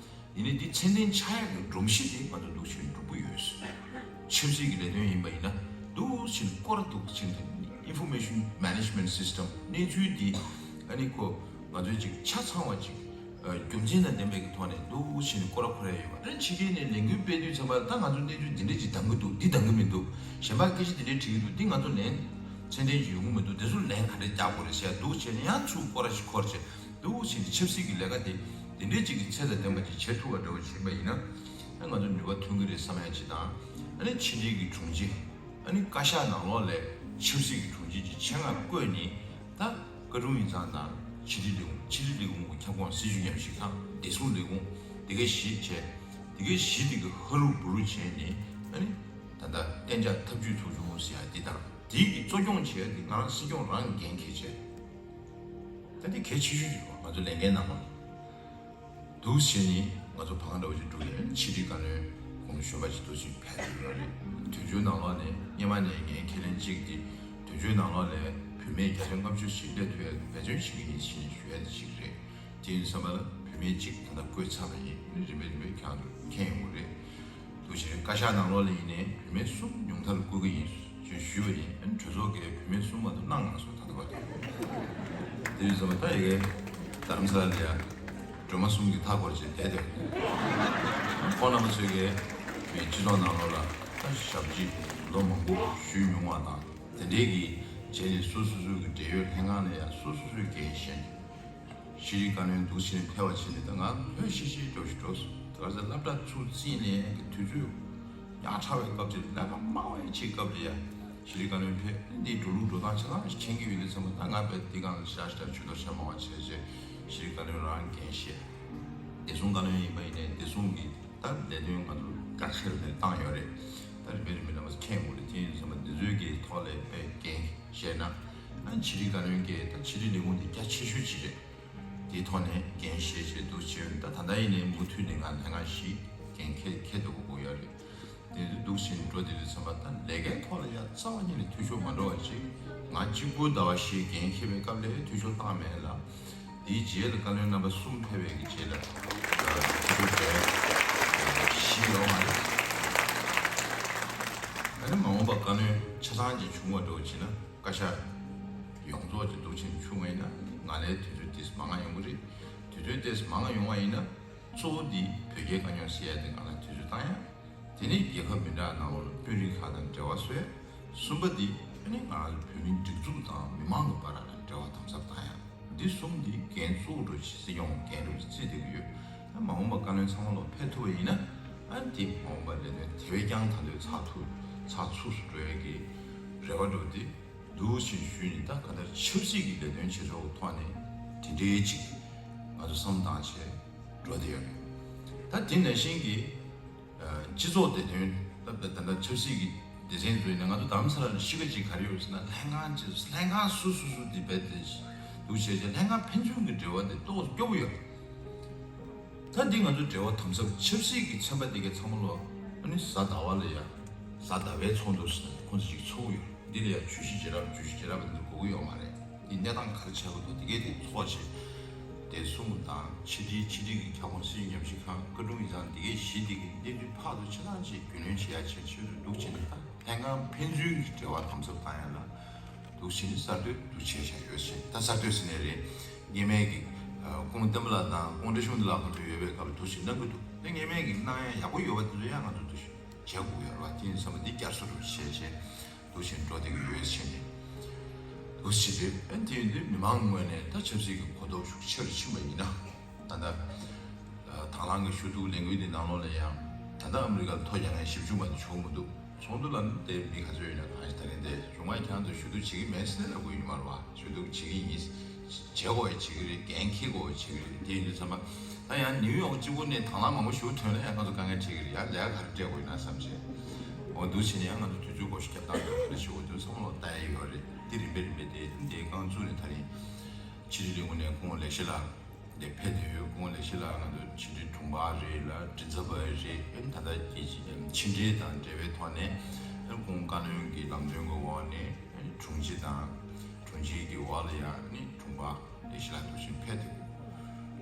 ཡིན་ནའི་འདི་ཚད་ལྡན་ཆགས་ཡག་གི་སྒྲོམ་གཞི་དེ་ང་ཚོ་འདུག་ཕྱིན་འགྲུབ་ཀྱི་ཡོད། ཆབ་སྲིད་ཀྱི་ལས་དོན་ཡིན་པ་ཡིན་ན་འདུག་ཕྱིན་སྐོར་འདུག་ཕྱིན་ཨིན་ཕོར་མེ་ཤན་མེ་ནེ་ཇི་མེན་ཊི་སི་སི་ཊམ་གནས་ཚུལ་འདི་ཨ་ནི་ཁོ་ང་ཚོའི་ཅིག་ཆ་ཚང་བ་ཅིག་རྒྱུ་མཚན་དང་ལྡན་པའི་གི་ཐོག་ནས་འདུག་ཕྱིན་སྐོར་ར་འཁོར་ཡ་ཡོད་པ་རེད། ཕྱི་རྒྱལ་ནས་ལས་འགུལ་སྤེལ་དུས་ཙམ་པ་ལ་ད་ང་ཚོ་གནས་ཚུལ་འདི་འདྲས་ཅིག་འདང་གི་འདུག་འདི་འདང་གི་མི་འདུག་གཞན་པ་སྐད་ཆ་འདི་འདྲས་དྲིས་ཀྱི་འདུག་འདི་ང་ཚོ་ལན་ཚད་ལྡན་ཅིག་ཡོང་གི་མི་འདུག་དེ་ཚོ་ལན་ག་འདྲས་རྒྱག་དགོས་རེད་ཟེར་ཡ་འདུག་བྱས་ནས་ཡང་ཚུར་སྐོར་ར་ཞིག་འཁོར་བྱས། འདུག་ཕྱིན་ཆབ་སྲིད་ཀྱི་ལས་ཀ་དེ་དེ་འདྲའི་ཅིག་གི་ཚད་དང་ལྡན་པ་ཅིག་བྱེད་ཐུབ་པ་འདྲ་བོ་ཅིག་ཡིན་པ་ཡིན་ན་ཨ་ང་ཚོ་ནུས་པ་ཐོན་གྱི་རེད་བསམ་ཡ་ཅིག་དང་། ཨ་ནི་ཕྱི་འབྲེལ་གྱི་དྲུང་ཆེ། ཨ་ནི་བཀའ་ཤག་ནང་ལོགས་ལ་ཆབ་སྲིད་ཀྱི་དྲུང་ཆེ་ཅིག་ཆེད་མངགས་བསྐོས་ནས་ད་བཀའ་དྲུང་ཡིག་ཚང་དང་ཕྱི་དྲིལ་ལས་ཁུངས་ཕྱི་དྲིལ་ལས་ཁུངས་ཀྱི་ཁྱབ་ཁོངས་སྲིད་བྱུས་ཉམས་ཞིབ་ཁང་བདེ་སྲུང་ལས་ཁུངས་དེ་གའི་བཞི་བྱས། དེ་གའི་བཞི་དེ་གི་ཧ་རུ་བུ་རུ་བྱས་ནས་ཨ་ནི་ད་ལྟ་གཏན་འཇགས་ཐབས་ཇུས་ཚོགས་ཆུང་ཟེར་ཡ་འདི་དང་དེའི་གི་གཙོ་སྐྱོང་བྱས་ཏེ་ང་རང་སྲིད་སྐྱོང་རང་འགན་འཁྱེར་བྱས། ད་འདི་གལ་ཆེ་ཤོས་ཅིག་རེད་བ། ང་ཚོ་ལས་འགན་ནང་ལོགས་ནས། འདུག་བྱས་ནས་ང་ཚོ་བང་འདྲ་བོ་ཅིག་བསྒྲུགས་ནས་ཕྱི་དྲིལ་བཀའ་བློན་གོང་གཞོན་པ་ཅིག་འདུག་ཅིག་ཕེབས་ཡོད་རེད། དོན་གཅོད་ནང་ལོགས་ནས་སྔོན་མ་ནས་ངའི་ཁས་ལེན་གཅིག་དེ་དོན་གཅོད་ནང་ལོགས་ནས་བུད་མེད་བརྒྱ་ཆ་ལྔ་བཅུ་ཞིག་སླེབས་ཐུབ་ཡག་འབད་བརྩོན་བྱེད་ཀྱི་ཡིན་ཞེས་ནས་ཞུ་ཡག་དེ་གཅིག་རེད། དེ་ཡིན་ཙམ་པ་ལ་བུད་མེད་གཅིག་ད་ལྟ་བསྐོས་ཚར་བ་ཡིན། རིམ་པས་རིམ་པས་ཁྱེད་རང་ཚོ་མཁྱེན་ཡོང་གི་རེད། འདུག་བྱས་བཀའ་ཤག་ནང་ལོགས་ལ་ཡིན་ནའི་བུད་མེད་གསུམ་ཉུང་མཐར་བསྐོ་གི་ཡིན་ཞེས་ཞུས་པ་ཡིན། ཨ་ནི་གྲོས་ཚོགས་ཀྱིས་བུད་མེད་གསུམ་མ་གཏོགས་གནང་མ་སོང་། ད་ལྟ་བར་དུ། དེ་ཡིན་ཙང་ད་ཡ་གི་རྡ་རམ་ས་ལ་ལ་ཡ་སྒྲོལ་མ་གསུམ་གྱིས་མཐའ་བསྐོར་བྱས་བསྡད་དེ། ཁོང་རྣམ་པ་ཚོས་ཀྱིས་སྤྱི་ཚོགས་ནང་ལོགས་ལ་ད་ཞབས་ཕྱི་ལོ་མང་པོ་ཞུས་མྱོང་བ་དང་དེ་འདྲའི་གི་རྗེས་ནས་སོ་སོ་སོའི་གི་འབྲེལ་ཡོད་ལྷན་ཁང་ལ་ཡ་སོ་སོ་སོའི་འགན་བཞེས་ནས། ཕྱི་དྲིལ་བཀའ་བློན་འདུག་བྱས་ནས་ཕེབས་པ་བྱས་ནས་ད་ང་ལྷོད་ཤིག་ཤིག་འགྲོ་ཞིག་འགྲོ་སོང་། ད་ག་ཚོད་སློབ་གྲྭ་ཚུགས་རྩིས་ནས་དུས་ཚོད་ཡག་ཕྲ་བའི་སྐབས་ཅིག་ལས་ཀ་མང་བའི་ཅིག་སྐབས་ལ་ཡ་ཕྱི་དྲིལ་བཀའ་བློན་ཕེབས། འདིའི་འགྲོ་ལུགས་འགྲོ་སྟངས་ཆ་ཚང་ཞིག་མཁྱེན་གྱི་ཡོད་དུས་ཙམ་པ་ད་ང་དཔེ་འདི་སྒང་ལ་ཤ་ཤ་ཇུས་གཏོགས་བྱ་མང་བ་བྱས་རྗེས་ཕྱི་དྲིལ་བཀའ་བློན་རང་འགན་བཞེས། བདེ་སྲུང་བཀའ་བློན་ཡིན་པ་ཡིན་ནའི་བདེ་སྲུང་གི་ད་ལས་དོན་ང་ཚོ་བཀའ་ཁྱེར་ནས་བཏང་ཡོད་རེད། ད་རིམ་པས་རིམ་པས་རྣམ་པ་མཁྱེན་དགོས་རེད། དེ་ཡིན་ཙམ་པ་འདི་ཚོའི་གི་ཐོག་ལ་དཔེ་འགན་བཞེས་ན་ཨ་ཕྱི་དྲིལ་བཀའ་བློན་གྱི་ད་ཕྱི་དྲིལ་ལས་ཁུངས་འདི་རྒྱ་ཆེ་ཤོས་ཅིག་རེད། དེའི་ཐོག་ནས་འགན་བཞེས་བྱས་འདུག་བྱས་ཡོད། ད་ད་ལྟ་ཡིན་ནའི་མུ་མཐུད་ནས་ང་ལྷན་ཁང་བཞི་འགན་འཁྱེར་འཁྱེར་འདུག་གོ་ཡོད་རེད། དེ་འདུག་བྱས་ནས་འགྲོ་བསྡད་དུས་ཙམ་པ་ད་ལས་ཀའི་ཐོག་ལ་ཡ་རྩ་བ་ཉིད་ནས་འཐུས་ཤོར་མ་འགྲོ་བ་ཅིག་ང་གཅིག་པུ་ཟླ་བ་བཞི་འགན་འཁྱེར་བའི་སྐབས་ལས་འཐུས་ཤོར་བཏང་མེད་ལ། དེའི་རྗེས་ལ་བཀའ་བློན་རྣམ་པ་གསུམ་ཕེབས་པའི་གི་རྗེས་ལ་འཐུས་ཤོར་བྱས་བཞི་ཡོད་མ་རེད། ཨ་ནི་མ་འོངས་པ་བཀའ་བློན་ཆ་ཚང་ཅིག་བྱུང་བ་འགྲོ་བྱས་ན། བཀའ་ཤག་ཡོངས་རྫོགས་ཀྱི་འདུག་ཕྱིན་ཆུང་བ་ཡིན་ན་ང་ལའི་དུས་ཚོད་ཏོག་ཙམ་མང་ང་ཡོང་གི་རེད། དུས་ཚོད་ཏོག་ཙམ་མང་ང་ཡོང་བ་ཡིན་ན་གཙོ་བོ་འདི་བོད་རྒྱའི་དཀའ་རྙོག་སེལ་ཡ་དེ་ང་ལ་དུས་ཚོད་བཏང་ཡ། དེ་ནས་རྒྱལ་ཁབ་མི་འདྲ་ནང་ལོགས་ལ་དཔོན་རིགས་ཁག་དང་འབྲེལ་བ་བཟོ་ཡ། གསུམ་པ་འདི་ཨ་ནི་ང་རང་ཚོ་བོད་མིའི་སྒྲིག་འཛུགས་དང་མི་མང་གི་བར་ལ་འབྲེལ་བ་དམ་ཟབ་བཏང་ཡ། འདི་གསུམ་འདི་འགན་གཙོ་བོ་འདྲ་ཞིག་སྲིད་སྐྱོང་འགན་འདྲ་ཞིག་བརྩིས་བསྡད་ཀྱི་ཡོད། ཨ་མ་འོངས་པ་བཀའ་བློན་ཚང་མ་ལོག་ཕེབས་ཐུབ་པ་ཡིན་ན་ཨ་འདི་མ་འོངས་པ་ལས་དོན་དེ་བས་ཀྱང་ད་ལྟའི་ཚགས་ཐུབ་ཚགས་ཚུད་སུ་འགྲོ་ཡ་གི་རེ་བ་འདྲ་འདི། འདུག་བཞིན་ཞུས་ནས་ད་ག་ལྟར་ཆབ་སྲིད་ཀྱི་ལས་དོན་བྱེད་ཕྱོགས་ཀྱི་ཐོག་ནས་དེ་འདྲའི་ཅིག་ང་ཚོ་བསམ་བཏང་བྱས་འགྲོ་བསྡད་ཡོད་རེད། ད་དེ་ནང་བཞིན་གྱི་སྤྱི་ཚོགས་བདེ་དོན་ད་ད་ལྟ་ཆབ་སྲིད་ཀྱི་སྡེ་ཚན་ཚོ་ཡིན་ན་ང་ཚོ་རྡ་རམ་ས་ལ་ལ་གཤིས་ཀ་ཅིག་ག་རེ་ཡོད་ཟེར་ན་ལྷན་ཁང་ཅིག་ལྷན་ཁང་སུ་སུ་སུ་དེ་རྦད་དེ་འདུག་བྱས་བྱས་ལྷན་ཁང་ཕན་ཚུན་གྱི་འབྲེལ་བ་དེ་ཏོག་ཙམ་སྐྱོ་པོ་ཡོད་རེད། ད་འདི་ང་ཚོ་འབྲེལ་བ་དམ་ཟབ་ཆབ་སྲིད་ཀྱི་ཚན་པ་འདི་གའི་ཚང་མ་ལོ་ཨ་ནི་གཟའ་ཟླ་བ་ལ་ཡ་གཟའ་ཟླ་བའི་ཚོགས་འདུ་ཟེར་ན་ཁོང་ཚོ་ཅིག་ཚོགས་ཡོད། འདི་ལ་ཡ་བརྗོད་གཞི་རྒྱལ་རབས་བརྗོད་གཞི་རྒྱལ་རབས་འདི་ཚོ་དགོས་ཀྱི་ཡོད་མ་རེད། འདི་གནས་སྟངས་ག་རེ་ཆགས་ཀྱི་འདུག་འདི་གའི་དེ་ཚོགས་བྱས་བདེ་སྲུང་དང་ཕྱི་དྲིལ་ཕྱི་དྲིལ་གྱི་ཁྱབ་ཁོངས་སྲིད་ཇུས་ཉམས་ཞིབ་ཁང་བཀའ་དྲུང་ཡིག་ཚང་འདི་གའི་གཞི་འདི་གི་གནས་ཚུལ་ཕར་ཚུར་ཆ་ཚང་ཅིག་རྒྱུས་ལོན་བྱེད་ཡ་བྱས་ཆེད་དུ་འདུག་བྱས་ནས་ད་ལྷན་ཁང་ཕན་ཚུན་གྱི་འབྲེལ་བ་དམ་ཟབ་བཏང་ཡ་ལ། འདུག་བྱས་ནས་གསར་གཏོད་འདུག་བྱས་བཞག་ཡོད་ཞེས་ད་གསར་གཏོད་ཟེར་ནའི་རེད། སྔོན་མའི་གི་ ཁོང་བསྟན་པ་ལགས་དང་ཁོང་བཀྲ་ཤིས་དབང་འདུས་ལགས་ཁོང་ཚོ་ཡོད་པའི་སྐབས་ལ་འདུག་སེ་གནང་གི་འདུག་དེ་ངེས་མེད་ཀྱི་གནང་ཡ་ཡག་པོ་ཡོད་པ་དེ་ཚོ་ཡང་ང་ཚོ་འདུག་སེ་བྱེད་དགོས་ཡོད་རེད་བ། དེ་ཡིན་ཙང་མ་འདི་བསྐྱར་གསོ་རུ་བྱས་བྱས་འདུག་སེ་འགྲོ་བསྡད་ཀྱི་ཡོད་ཟེར་ནས་འདུག་སེ་བྱས་ཏེ། ཨ་དེ་ཡིན་དུས་མི་མང་ངོས་ནས་ད་ཆབ་སྲིད་ཀྱི་གོ་རྟོགས་ཤུགས་ཆེ་རུ་ཕྱིན་པ་ཡིན་ན། ད་ལྟ་དང་བླངས་ཀྱི་ཞུ་གཏུག་ལས་འགུལ་འདི་ནང་ལོགས་ལ་ཡང་ད་ལྟ་ཨ་མི་རི་ཀར་ཐོ་རྒྱག་མཁན་ཞིབ་འཇུག་པ་འདི་བྱུང་མི་འདུག་ཚོགས་འདུ་ལ་ནི་དེ་མི་ག་ཚོད་ཡོད་ན་གང་ཞིག་ད་རིང་དེ་རུང་མ་ཁྱང་དུ་ཞུ་གཏུག་བྱེད་ཀྱི་མེད་ཟེར་ལབ་དགོས་ཡོད་མ་རེད་བ། ཞུ་གཏུག་བྱེད་ཀྱི་ཡིན། བྱེད་དགོས་ཡ་བྱེད་ཀྱི་རེད། འགན་འཁྱེར་དགོས་ཡ་བྱེད་ཀྱི་རེད། དེ་ཡིན་དུས་ཙམ་པ་ད་ཡང་ནིའུ་ཡོག་གཅིག་པུ་ནས་དང་བླངས་མང་པོ་ཞུ་ཐོན་ན་ཡང་ང་ཚོ་དཀའ་ངལ་འཕྲད་ཀྱི་རེད། ཡང་ལས་ཀ་ག་རེ་སྤྲད་དགོས་ཡིན་ན་བསམ་བྱས་འོ་འདུག་བྱས་ནས་ཡང་ང་ཚོ་དུས་ཚོད་གོ་ཤོ་སྐྱབས་སྟངས་དེ་ག་རེ་ཞུ་དགོས་དུས་ཚང་མ་ལོག་ལྟ་ཡ་ཡོད་རེད། དེ་རིམ་པས་རིམ་པས་དེ་དེ་རྐང་བཙུགས་ནས་ད་རིང་ཕྱི་དྲིལ་ལས་ཁུངས་ནས་ཁོང་ལེགས་བཤད་ལགས་དེ་ཕེབས་བསྡད་ཡོད། ཁོང་ལེགས་བཤད་ལགས་ང་ཚོ་ཕྱི་དྲིལ་དྲུང་འཕར་རེད་ལ་མགྲིན་ཚབ་པ་རེད། ཨེ་ད་ལྟ་ཀྱི་ཕྱི་འབྲེལ་དང་འབྲེལ་བའི་ཐོག་ནས་ཨེ་ཁོང་བཀའ་བློན་གྱི་ལམ་སྟོན་གྱི་འོག་ནས་ཨེ་དྲུང་ཆེ་དང་དྲུང་ཆེ་གི་འོག་ལ་ཡང་ནི་དྲུང་འཕར་ལེགས་བཤད་ལགས་འདུག་སེ་ཕེབས་ཐུབ།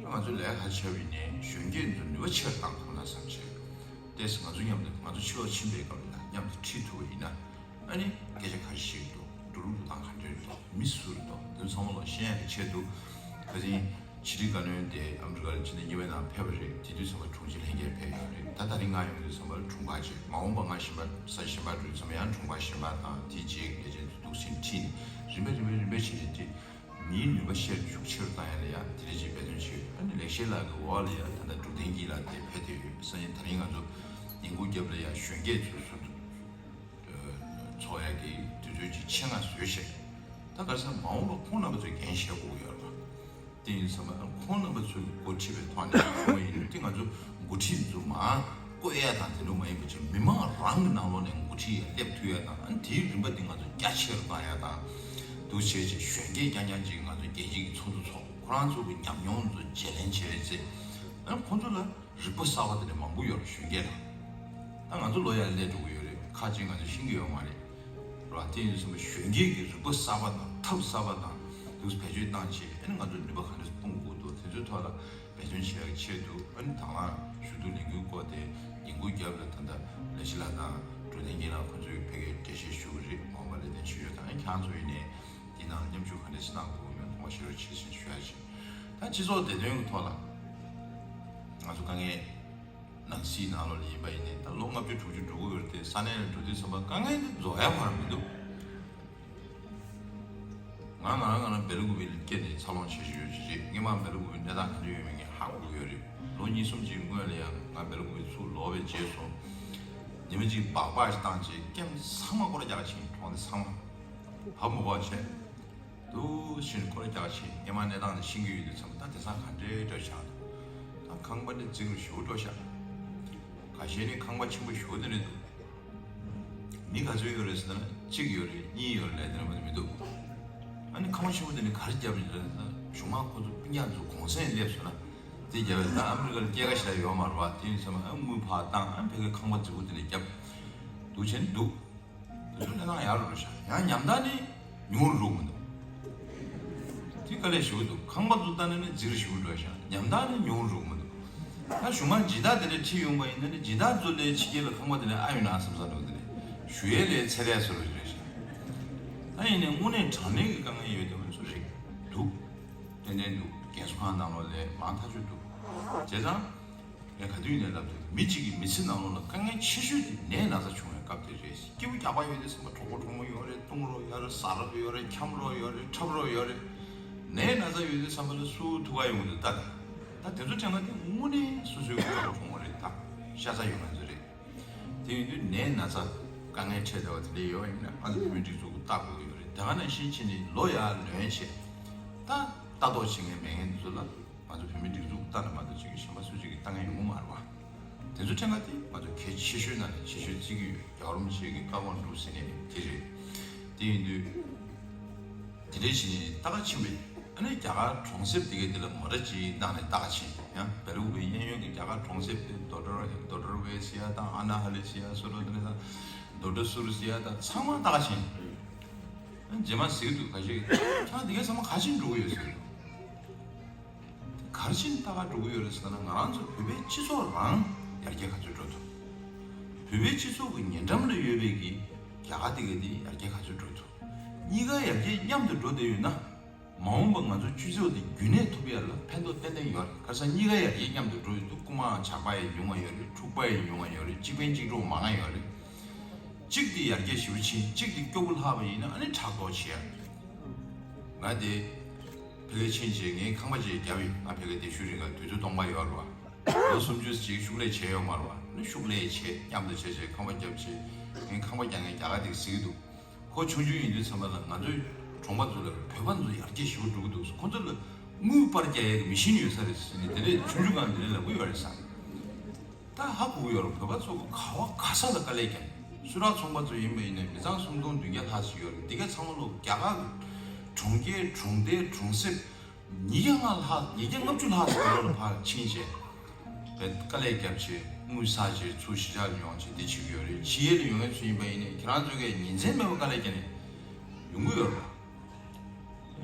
ང་ཚོ་ལས་ཀ་ཆགས་པ་ཡིན་ནའི་གཞོན་སྐྱེས་ཚོ་ནུས་པ་ཆེར་བཏང་ཐུབ་ན་བསམ་བྱས། ཏེས་ང་ཚོ་མཉམ་དུ་ང་ཚོ་ཕྱི་ལོགས་ཕྱིན་པའི་སྐབས་ལ་མཉམ་དུ་ཁྲིད་ཐུབ་པ་ཡིན་ན། ཨ་ནི་སྐད་ཆ་ག་རེ་བཤད་ཀྱི་འདུག་འགྲོ་ལུགས་འགྲོ་སྟངས་ག་འདྲ་རེད་འདུག་མི་སུ་རེད་འདུག་དེ་ཚོ་ཚང་མ་ལ་ཤེས་ཡག་གི་ཆེད་དུ། ཁ་སང་ཕྱི་དྲིལ་བཀའ་བློན་དེ་ཨ་མི་རི་ཀ་ལ་ཕྱི་ཟླ་གཉིས་པའི་ནང་ཕེབས་པ་རེད། དེ་དུས་ཚང་མ་དྲུང་ཆེ་ལྷན་རྒྱས་ཕེབས་ཡོད་རེད། ད་ད་རིང་ང་ཡོང་དུས་ཚང་མ་ལ་དྲུང་འཕར་བྱས། མ་འོངས་པ་ང་གཞན་པ་ས་གཞན་པ་འགྲོ་དུས་ཚང་མ་ཡང་དྲུང་འཕར་གཞན་པ་དང་དེའི་རྗེས་ཀྱི་ལས་བྱེད་ཚོ་འདུག་སེ་ཁྲིད་ནས་རིམ་པས་རིམ་པས་རིམ་པས་བྱས་ནས་ཁྲིད། མིའི་ནུས་པ་ཤུགས་ཆེ་རུ་བཏང་ཡ་ལ་ཡང་དེ་འདྲ་ཅིག་འབད་བརྩོན་བྱས་ཡོད། ཨ་ནི་ལེགས་བཤད་ལགས་ཀྱི་འོག་ལ་ཡང་ད་ལྟ་འབྲུག་བསྟན་སྐྱིད་ལགས་དེ་ཕེབས་བསྡད་ཡོད། སང་ཉིན་ད་རིང་ང་ཚོ་ཉིན་གུང་རྒྱབ་ལ་ཡང་གཞོན་སྐྱེས་ཚོའི་ཟུར་དུ་ཚོགས་ཡ་གི་དུས་ཚོད་ཅིག་ཆེད་མངགས་བཟོས་བཞག་ད་ག་རེ་ཟེར་ན་མ་འོངས་པ་ཁོང་རྣམ་པ་ཚོས་འགན་བཞེས་དགོས་ཀྱི་ཡོད་རེད་པ། དེ་ཡིན་ཙང་མ་ཁོང་རྣམ་པ་ཚོས་འགོ་ཁྲིད་པའི་ཐོག་ནས་བྱུང་བ་ཡིན་དུས་དེ་ང་ཚོ་འགོ་ཁྲིད་ཚོ་མར་བསྐོ་ཡ་དང་དེ་འདྲ་མ་ཡིན་པ་ཅིག་མི་མང་རང་གི་ནང་ལོགས་ནས་འགོ་ཁྲིད་ཡ་སླེབས་ཐུབ་ཡ་དང་ཨ་ནི་དེའི་རིམ་པ་དེ་ང་ཚོ་རྒྱ་ཆེ་རུ་བཏང་ཡ་དང་། འདུག་བྱས་བྱས་གཞོན་སྐྱེས་རྐྱང་རྐྱང་ཅིག་ང་ཚོ་རྒྱལ་སྤྱི་གི་ཚོགས་འདུ་ཚོགས་ཁོ་རང་ཚོ་གི་ཉམས་མྱོང་ཚོ་བརྗེ་ལེན་བྱས་ཚེ་ཨ་ནི་ཁོང་ཚོ་ལ་རིག་པ་གསར་པ་དེ་འདྲ་མང་པོ་ཡོད་རེད། གཞོན་སྐྱེས་ལ། ད་ང་ཚོ་ལོ་ཡར་སླེབས་འགྲོ་གི་ཡོད་རེད། ཁག་ཅིག་ང་ཚོ་ཤེས་ཀྱི་ཡོད་མ་རེད། རེད་བ། དེ་ཡིན་དུས་ཙམ་པ་གཞོན་སྐྱེས་ཀྱི་རིག་པ་གསར་པ་དང་ཐབས་གསར་པ་དང་འདུག་བེད་སྤྱོད་བཏང་བྱས་ཨ་ནི་ང་ཚོ་ནུས་པ་ག་འདྲ་སྤུངས་དགོས་འདུག་དེ་ཚོའི་ཐོག་ལ་འབད་བརྩོན་བྱེད་ཡག་ཆེད་དུ་ཨ་ནི་དང་བླངས་ཞུ་གཏུག་ལས་འགུལ་སྐོར་དེ་ཉིན་གུང་རྒྱབ་ལ་ད་ལྟ་ལས་བྱེད་ལགས་དང་འགྲོ་དོན་གྱི་ལགས་ཁོ་ཚོས་ཕ་གིར་འགྲེལ་བཤད་ཞུ་གི་རེད། མ་འོངས་པ་ལས་དོན་ཞུ་ཡོད་དང་ཨ་ནི་ཁྱེད་རང་ཚོ་ཡིན་ནའི་དེ་ནང་མཉམ་ཞུགས་ག་འདྲ་ཞིག་གནང་དགོས་མེད་མཐོང་བ་ཤེས་རོགས་བྱེད་ཟེར་ཞུ་ཡ་ཆེད། ད་སྤྱི་ཚོགས་བདེ་དོན་གྱི་ཐོག་ལ་ང་ཚོ་དཀའ་ངལ་ནང་སྲིད་ནང་ལོགས་ལ་ཡིན་པ་ཡིན་ནའི་ད་ལོ་ལྔ་བཅུ་དྲུག་ཅུ་འགྲོ་གི་ཡོད་རེད་དེ། ས་གནས་ལ་འགྲོ་དུས་ཙམ་པ་དཀའ་ངལ་འདི་རྫོགས་ཡ་བར་མི་འདུག་ང་ང་རང་ང་རང་སྦེལ་ཀོབ་ལ་སྐྱེས་ནས་འཚར་ལོངས་བྱེད་བཞིན་ཡོད་ཀྱི་རེད། སྔོན་མ་སྦེལ་ཀོབ་གནས་སྟངས་ག་འདྲ་ཡོད་མེད་ངས་ཧ་གོ་གི་ཡོད་རེད། ལོ་གཉིས་གསུམ་ཅིག་སྔོན་ལ་ཡང་ང་སྦེལ་ཀོབ་ཚུར་ལོག་པའི་རྗེས་སུ་ཉི་མ་གཅིག་སྦག་སྦག་ཞིག་བཏང་རྗེས་ཀེམ་ཚང་མ་སྐོར་ར་རྒྱག་ཕྱིན། གྲོང་སྡེ་ཚང་མ་བབ་མི་དགོས་བྱས། འདུག་ཕྱིན་སྐོར་རྒྱག་ཕྱིན། སྔོན་མ་གནས་སྟངས་དེ་ཤེས་ཀྱི་ཡོད་དུས་ཙམ་པ་ད་དེང་སང་ག་འདྲའི་འདྲ་ཆགས་འདུག་ད་ཁང་པ་འདི་རྫིག་རུ་ཞེ་པོ་འགྲོ་ཤག་ཁ་ཤས་ནི་ཁང་པ་ཆེན་པོ་ཞེ་པོ་དེ་འདྲ་འདུག་མི་ག་ཚོད་ཡོད་རེད་ཟེར་ན་གཅིག་ཡོད་རེད། གཉིས་ཡོད་རེད། དེ་འདྲ་མ་གཏོགས་མི་འདུག་ཨ་ནི་ཁང་པ་ཆེན་པོ་དེ་ནི་ག་རེ་བརྒྱབ་ཡོད་རེད་ཟེར་ན་གཞུག་མ་ཁོ་ཚོ་སྤུན་ཀྱག་ཚོ་གུང་སེང་སླེབས་སོང་ན་དེ་བརྒྱབ་ཡོད། ད་ཨ་མི་རི་ཀ་ལ་སྐྱེད་ཀ་ཞིག་ཡོད་མ་རེད་བ། དེ་ཡིན་ཙང་ཨ་དངུལ་ཕར་བཏང་ཨ་ཕ་གི་ཁང་པ་རྫིག་པོ་དེ་འདྲ་བརྒྱབ་འདུག་བྱས་ནས་འདུག་དེ་ཚོ་གནས་སྟངས་ཡག་རུ་འགྲོ་ཤག་ཡང་ཉམས་ཐག་ནི་ཉུང་རུ་འགྲོ་གི་མི་འདུག་དེ་དཀའ་ལས་ཞེ་པོ་འདུག་ཁང་པ་ཚོ་ལྟ་ན་ནི་རྫིག་རུ་ཞེ་པོ་འགྲོ་ཤག་ཉམས་ཐག་ནི་ཉུང་རུ་འགྲོ་གི་མི་འདུག་ད་གཞུག་མ་སྦྱིན་བདག་དེ་འདྲ་ཁྲིད་ཡོང་པ་ཡིན་ན་ནི་སྦྱིན་བདག་ཚོ་ལས་ཕྱི་རྒྱལ་ལ་ཁང་པ་དེ་འདྲ་ཨ་ཡོད་ན་བསམ་བསམ་འགྲོ་གི་འདུག་ཞུ་ཡས་ལས་ཚེ་རིང་བཟོ་འདྲ་ཞིག་རེད་ཤག་ད་ཡིན་ནའི་དངོས་གནས་དྲང་གནས་ཀྱི་དཀའ་ངལ་ཡོད་དེ་ང་ཚོ་རེད་འདུག་ཏན་ཏན་འདུག་རྒན་གསོ་ཁང་ནང་ལོགས་ལས་མང་ཐག་ཆོད་འདུག་བྱས་ཙང་། ངས་ག་དུས་ནས་ལབ་དུས་མི་གཅིག་གི་མི་ཚེ་ནང་ལོགས་ལ་དཀའ་ངལ་ཆེ་ཤོས་དེ་ནད་ན་ཚ་བྱུང་བའི་སྐབས་དེ་རེད། སྐྱིད་པོ་རྒྱགས་པ་ཡོད་དུས་ཙམ་པ་གྲོགས་པོ་གྲོགས་མོ་ཡོད་རེད། བཏུང་རོགས་ཡོད་རེད། ཟ་རོགས་ཡོད་རེད། འཁྱམ་རོགས་ཡོད་རེད། འཁྲབ་རོགས་ཡོད་རེད། ནད་ན་ཚ་ཡོད་དུས་ཙམ་པ་ལ་སུ་ཐུག་ག་ཡོང་གི་འདུག་ད་ད་དེ་ཚོ་དྲན་པ་དེ་དངོས་གནས་སོ་སོའི་གྲོགས་པོ་གྲོགས་མོ་རེད། ད་ཤ་ཚ་ཡོད་མཁན་ཚོ་རེད། དེ་ཡིན་དུས་ནད་ན་ཚ་དཀའ་ངལ་འཕྲད་བསྡད་པ་དེ་འདྲ་ཡོད་པ་ཡིན་ན་ང་ཚོ་བོད་མིའི་སྒྲིག་འཛུགས་ཀྱིས་ལྟ་དགོས་ཀྱི་ཡོད་རེད། དེ་ག་ནང་བཞིན་བྱས་ནས་ལོ་ཡར་ལོན་བྱས་ད་ལྟ་རྟོག་བྱེད་མཁན་མེད་མཁན་དེ་ཚོ་ལ། ང་ཚོ་བོད་མིའི་སྒྲིག་འཛུགས་ལྟ་ན་མ་གཏོགས་ཅིག་གཞན་པ་སུ་གཅིག་གིས་ལྟ་མཁན་ཡོང་གི་མ་རེད་བ། དེ་ཚོ་ཕྲན་ག་དེ་ང་ཚོ་གལ་ཆེ་ཤོས་ནང་ནས་ཆེ་ཤོས་བརྩི་གི་ཡོད། རྒྱལ་བ་རིན་པོ་ཆེ་གི་བཀའ་དགོངས་སྒྲུབ་ཟེར་ནས་དེ་རེད། དེ་ཡིན་དུས། དེ་འདྲའི་ཞིག་ནས་ལྟ་ག་ཕྱིན་པས་ཨ་ནི་རྒྱ་གར་གྲོང་གསེབ་དེ་གའི་དེ་ལ་མོ་ཊ་ཅིག་བཏང་ནས་ལྟ་ག་ཕྱིན། ཡང་སྦེལ་ཀོབ་གཡས་གཡོན་གྱི་རྒྱ་གར་གྲོང་གསེབ་དེ་དོ་ཏོར་དོ་ཏོར་ཝེ་ཟེར་ཡ་དང་ཨ་ན་ཧ་ལི་ཟེར་ཡ་སོ་ཏོ་དེ་འདྲ་དང་དོ་ཏོར་སུར་ཟེར་ཡ་དང་ཚང་མ་ལྟ་ག་ཕྱིན། རྗེས་མ་ཟེར་གྱི་འདུག་ཁ་ཤས་ཀྱིས་ཁྱེད་རང་དེ་གའི་ཚང་མ་ག་ཕྱིན་འགྲོ་གི་ཡོད་ཟེར་གྱི་འདུག་ག་རེ་བྱས་ནས་ལྟ་ག་འགྲོ་གི་ཡོད་རེད་ཟེར་ན་ང་རང་ཚོ་བོད་པའི་སྤྱི་ཚོགས་རང་ཡར་རྒྱས་ག་ཚོད་འགྲོ་ཐུབ། བོད་པའི་སྤྱི་ཚོགས་ཀྱི་ཉེ་འགྲམ་ལ་ཡོད་པའི་གི་རྒྱ་གར་དེ་གའི་དེ་ཡར་རྒྱས་ག་ཚོད་འགྲོ་ཐུབ། གཉིས་ཀ་ཡར་རྒྱས་མཉམ་དུ་འགྲོ་བསྡད་ཡོད་ན། མ་འོངས་པ་ང་ཚོ་སྤྱི་ཚོགས་འདི་རྒྱུན་གནས་ཐུབ་ཡ་ལ་ཕན་ཐོགས་ཏན་ཏན་ཡོད་རེད། ཁ་སང་གཉིས་ཀ་ཡར་རྒྱས་མཉམ་དུ་འགྲོ་ཡི་འདུག་རྐུན་མའང་ཇག་པ་ཡང་ཉུང་བ་ཡོད་རེད། འཁྲུག་པ་ཡང་ཉུང་བ་ཡོད་རེད། གཅིག་ཕན་གཅིག་གྲོགས་མང་ང་ཡོད་རེད། གཅིག་དེ་ཡར་རྒྱས་ཞེ་པོ་ཕྱིན། གཅིག་དེ་སྐྱོ་པོ་ལྷག་པ་ཡིན་ན་ཨ་ནི་ཕྲག་དོག་བྱེད་ཡ། ང་དེ་ཕ་གིར་ཕྱིན་རྗེས་ངས་ཁང་པ་ཅིག་བརྒྱབ་ཡིན། ང་ཕ་གིར་དེ་བཞུགས་རིང་ག་དུས་ཚོད་སྟོང་པ་ཡོད་རེད་བ། ལོ་སུམ་ཅུ་ཅིག་ཤུགས་ལས་བྱས་ཡོད་མ་རེད་བ། ཨ་ནི་ཤུགས་ལས་བྱས། མཉམ་དུ་བྱས་བྱས་ཁང་པ་བརྒྱབ་བྱས། ངས་ཁང་པ་རྒྱག་མཁན་རྒྱ་གར་དེ་གཟིགས་འདུག་ཁོ་ཆུང་ཆུང་ཡིན་དུས་ཙམ་པ་ལ་ང་ཚོའི་གྲོང་པ་ཚོ་ལ་བོད་པ་ཚོ་ཡར་རྒྱས་ཞེ་པོ་འགྲོ་གི་འདུག་ཁོ་ཚོ་ལ་དངུལ་སྤར་རྒྱག་ཡག་གི་མི་ཤིན་ཡོད་ས་རེད་ཟེར་ནས་དེ་འདྲས་ཆུང་ཆུང་སྒང་དེ་འདྲས་ལབ་གི་ཡོད་རེད་བསམ། ད་ཧ་གོ་གི་ཡོད་རེད། བོད་པ་ཚོ་ག་བ་ག་ས་ལ་དཀའ་ལས་རྒྱབ། སུ་རག་ཚོང་པ་ཚོ་ཡིན་པ་ཡིན་ནའི་མི་ཚང་སུམ་སྟོང་བདུན་བརྒྱ་ལྷག་ཅིག་ཡོད་རེད། འདི་ག་ཚང་མ་ལོ་རྒྱ་གར་གི་གྲོང་ཁྱེར་གྲོང་རྡལ་གྲོང་གསེབ་ཉིས་བརྒྱ་ལྔ་ལྷག་ཉིས་བརྒྱ་ལྔ་བཅུ་ལྷག་ཙམ་ལོ་ལ་ཕར་ཕྱིན་བྱས། དཀའ་ལས་བརྒྱབ་བྱས་དངུལ་བསགས་བྱས་ཚུར་གཞིས་ཆགས་ལ་ཡོང་བྱས་འདི་བྱེད་ཀྱི་ཡོད་རེད། ཕྱི་རྒྱལ་ལ་ཡོང་མཁན་ཚོ་ཡིན་པ་ཡིན་ནའི་ཁྱེད་རང་ཚོ་གིས་ཉིན་མཚན་མེད་པར་དཀའ་ལས་བརྒྱབ་ནས་ཡོང་གི་ཡོད་རེད།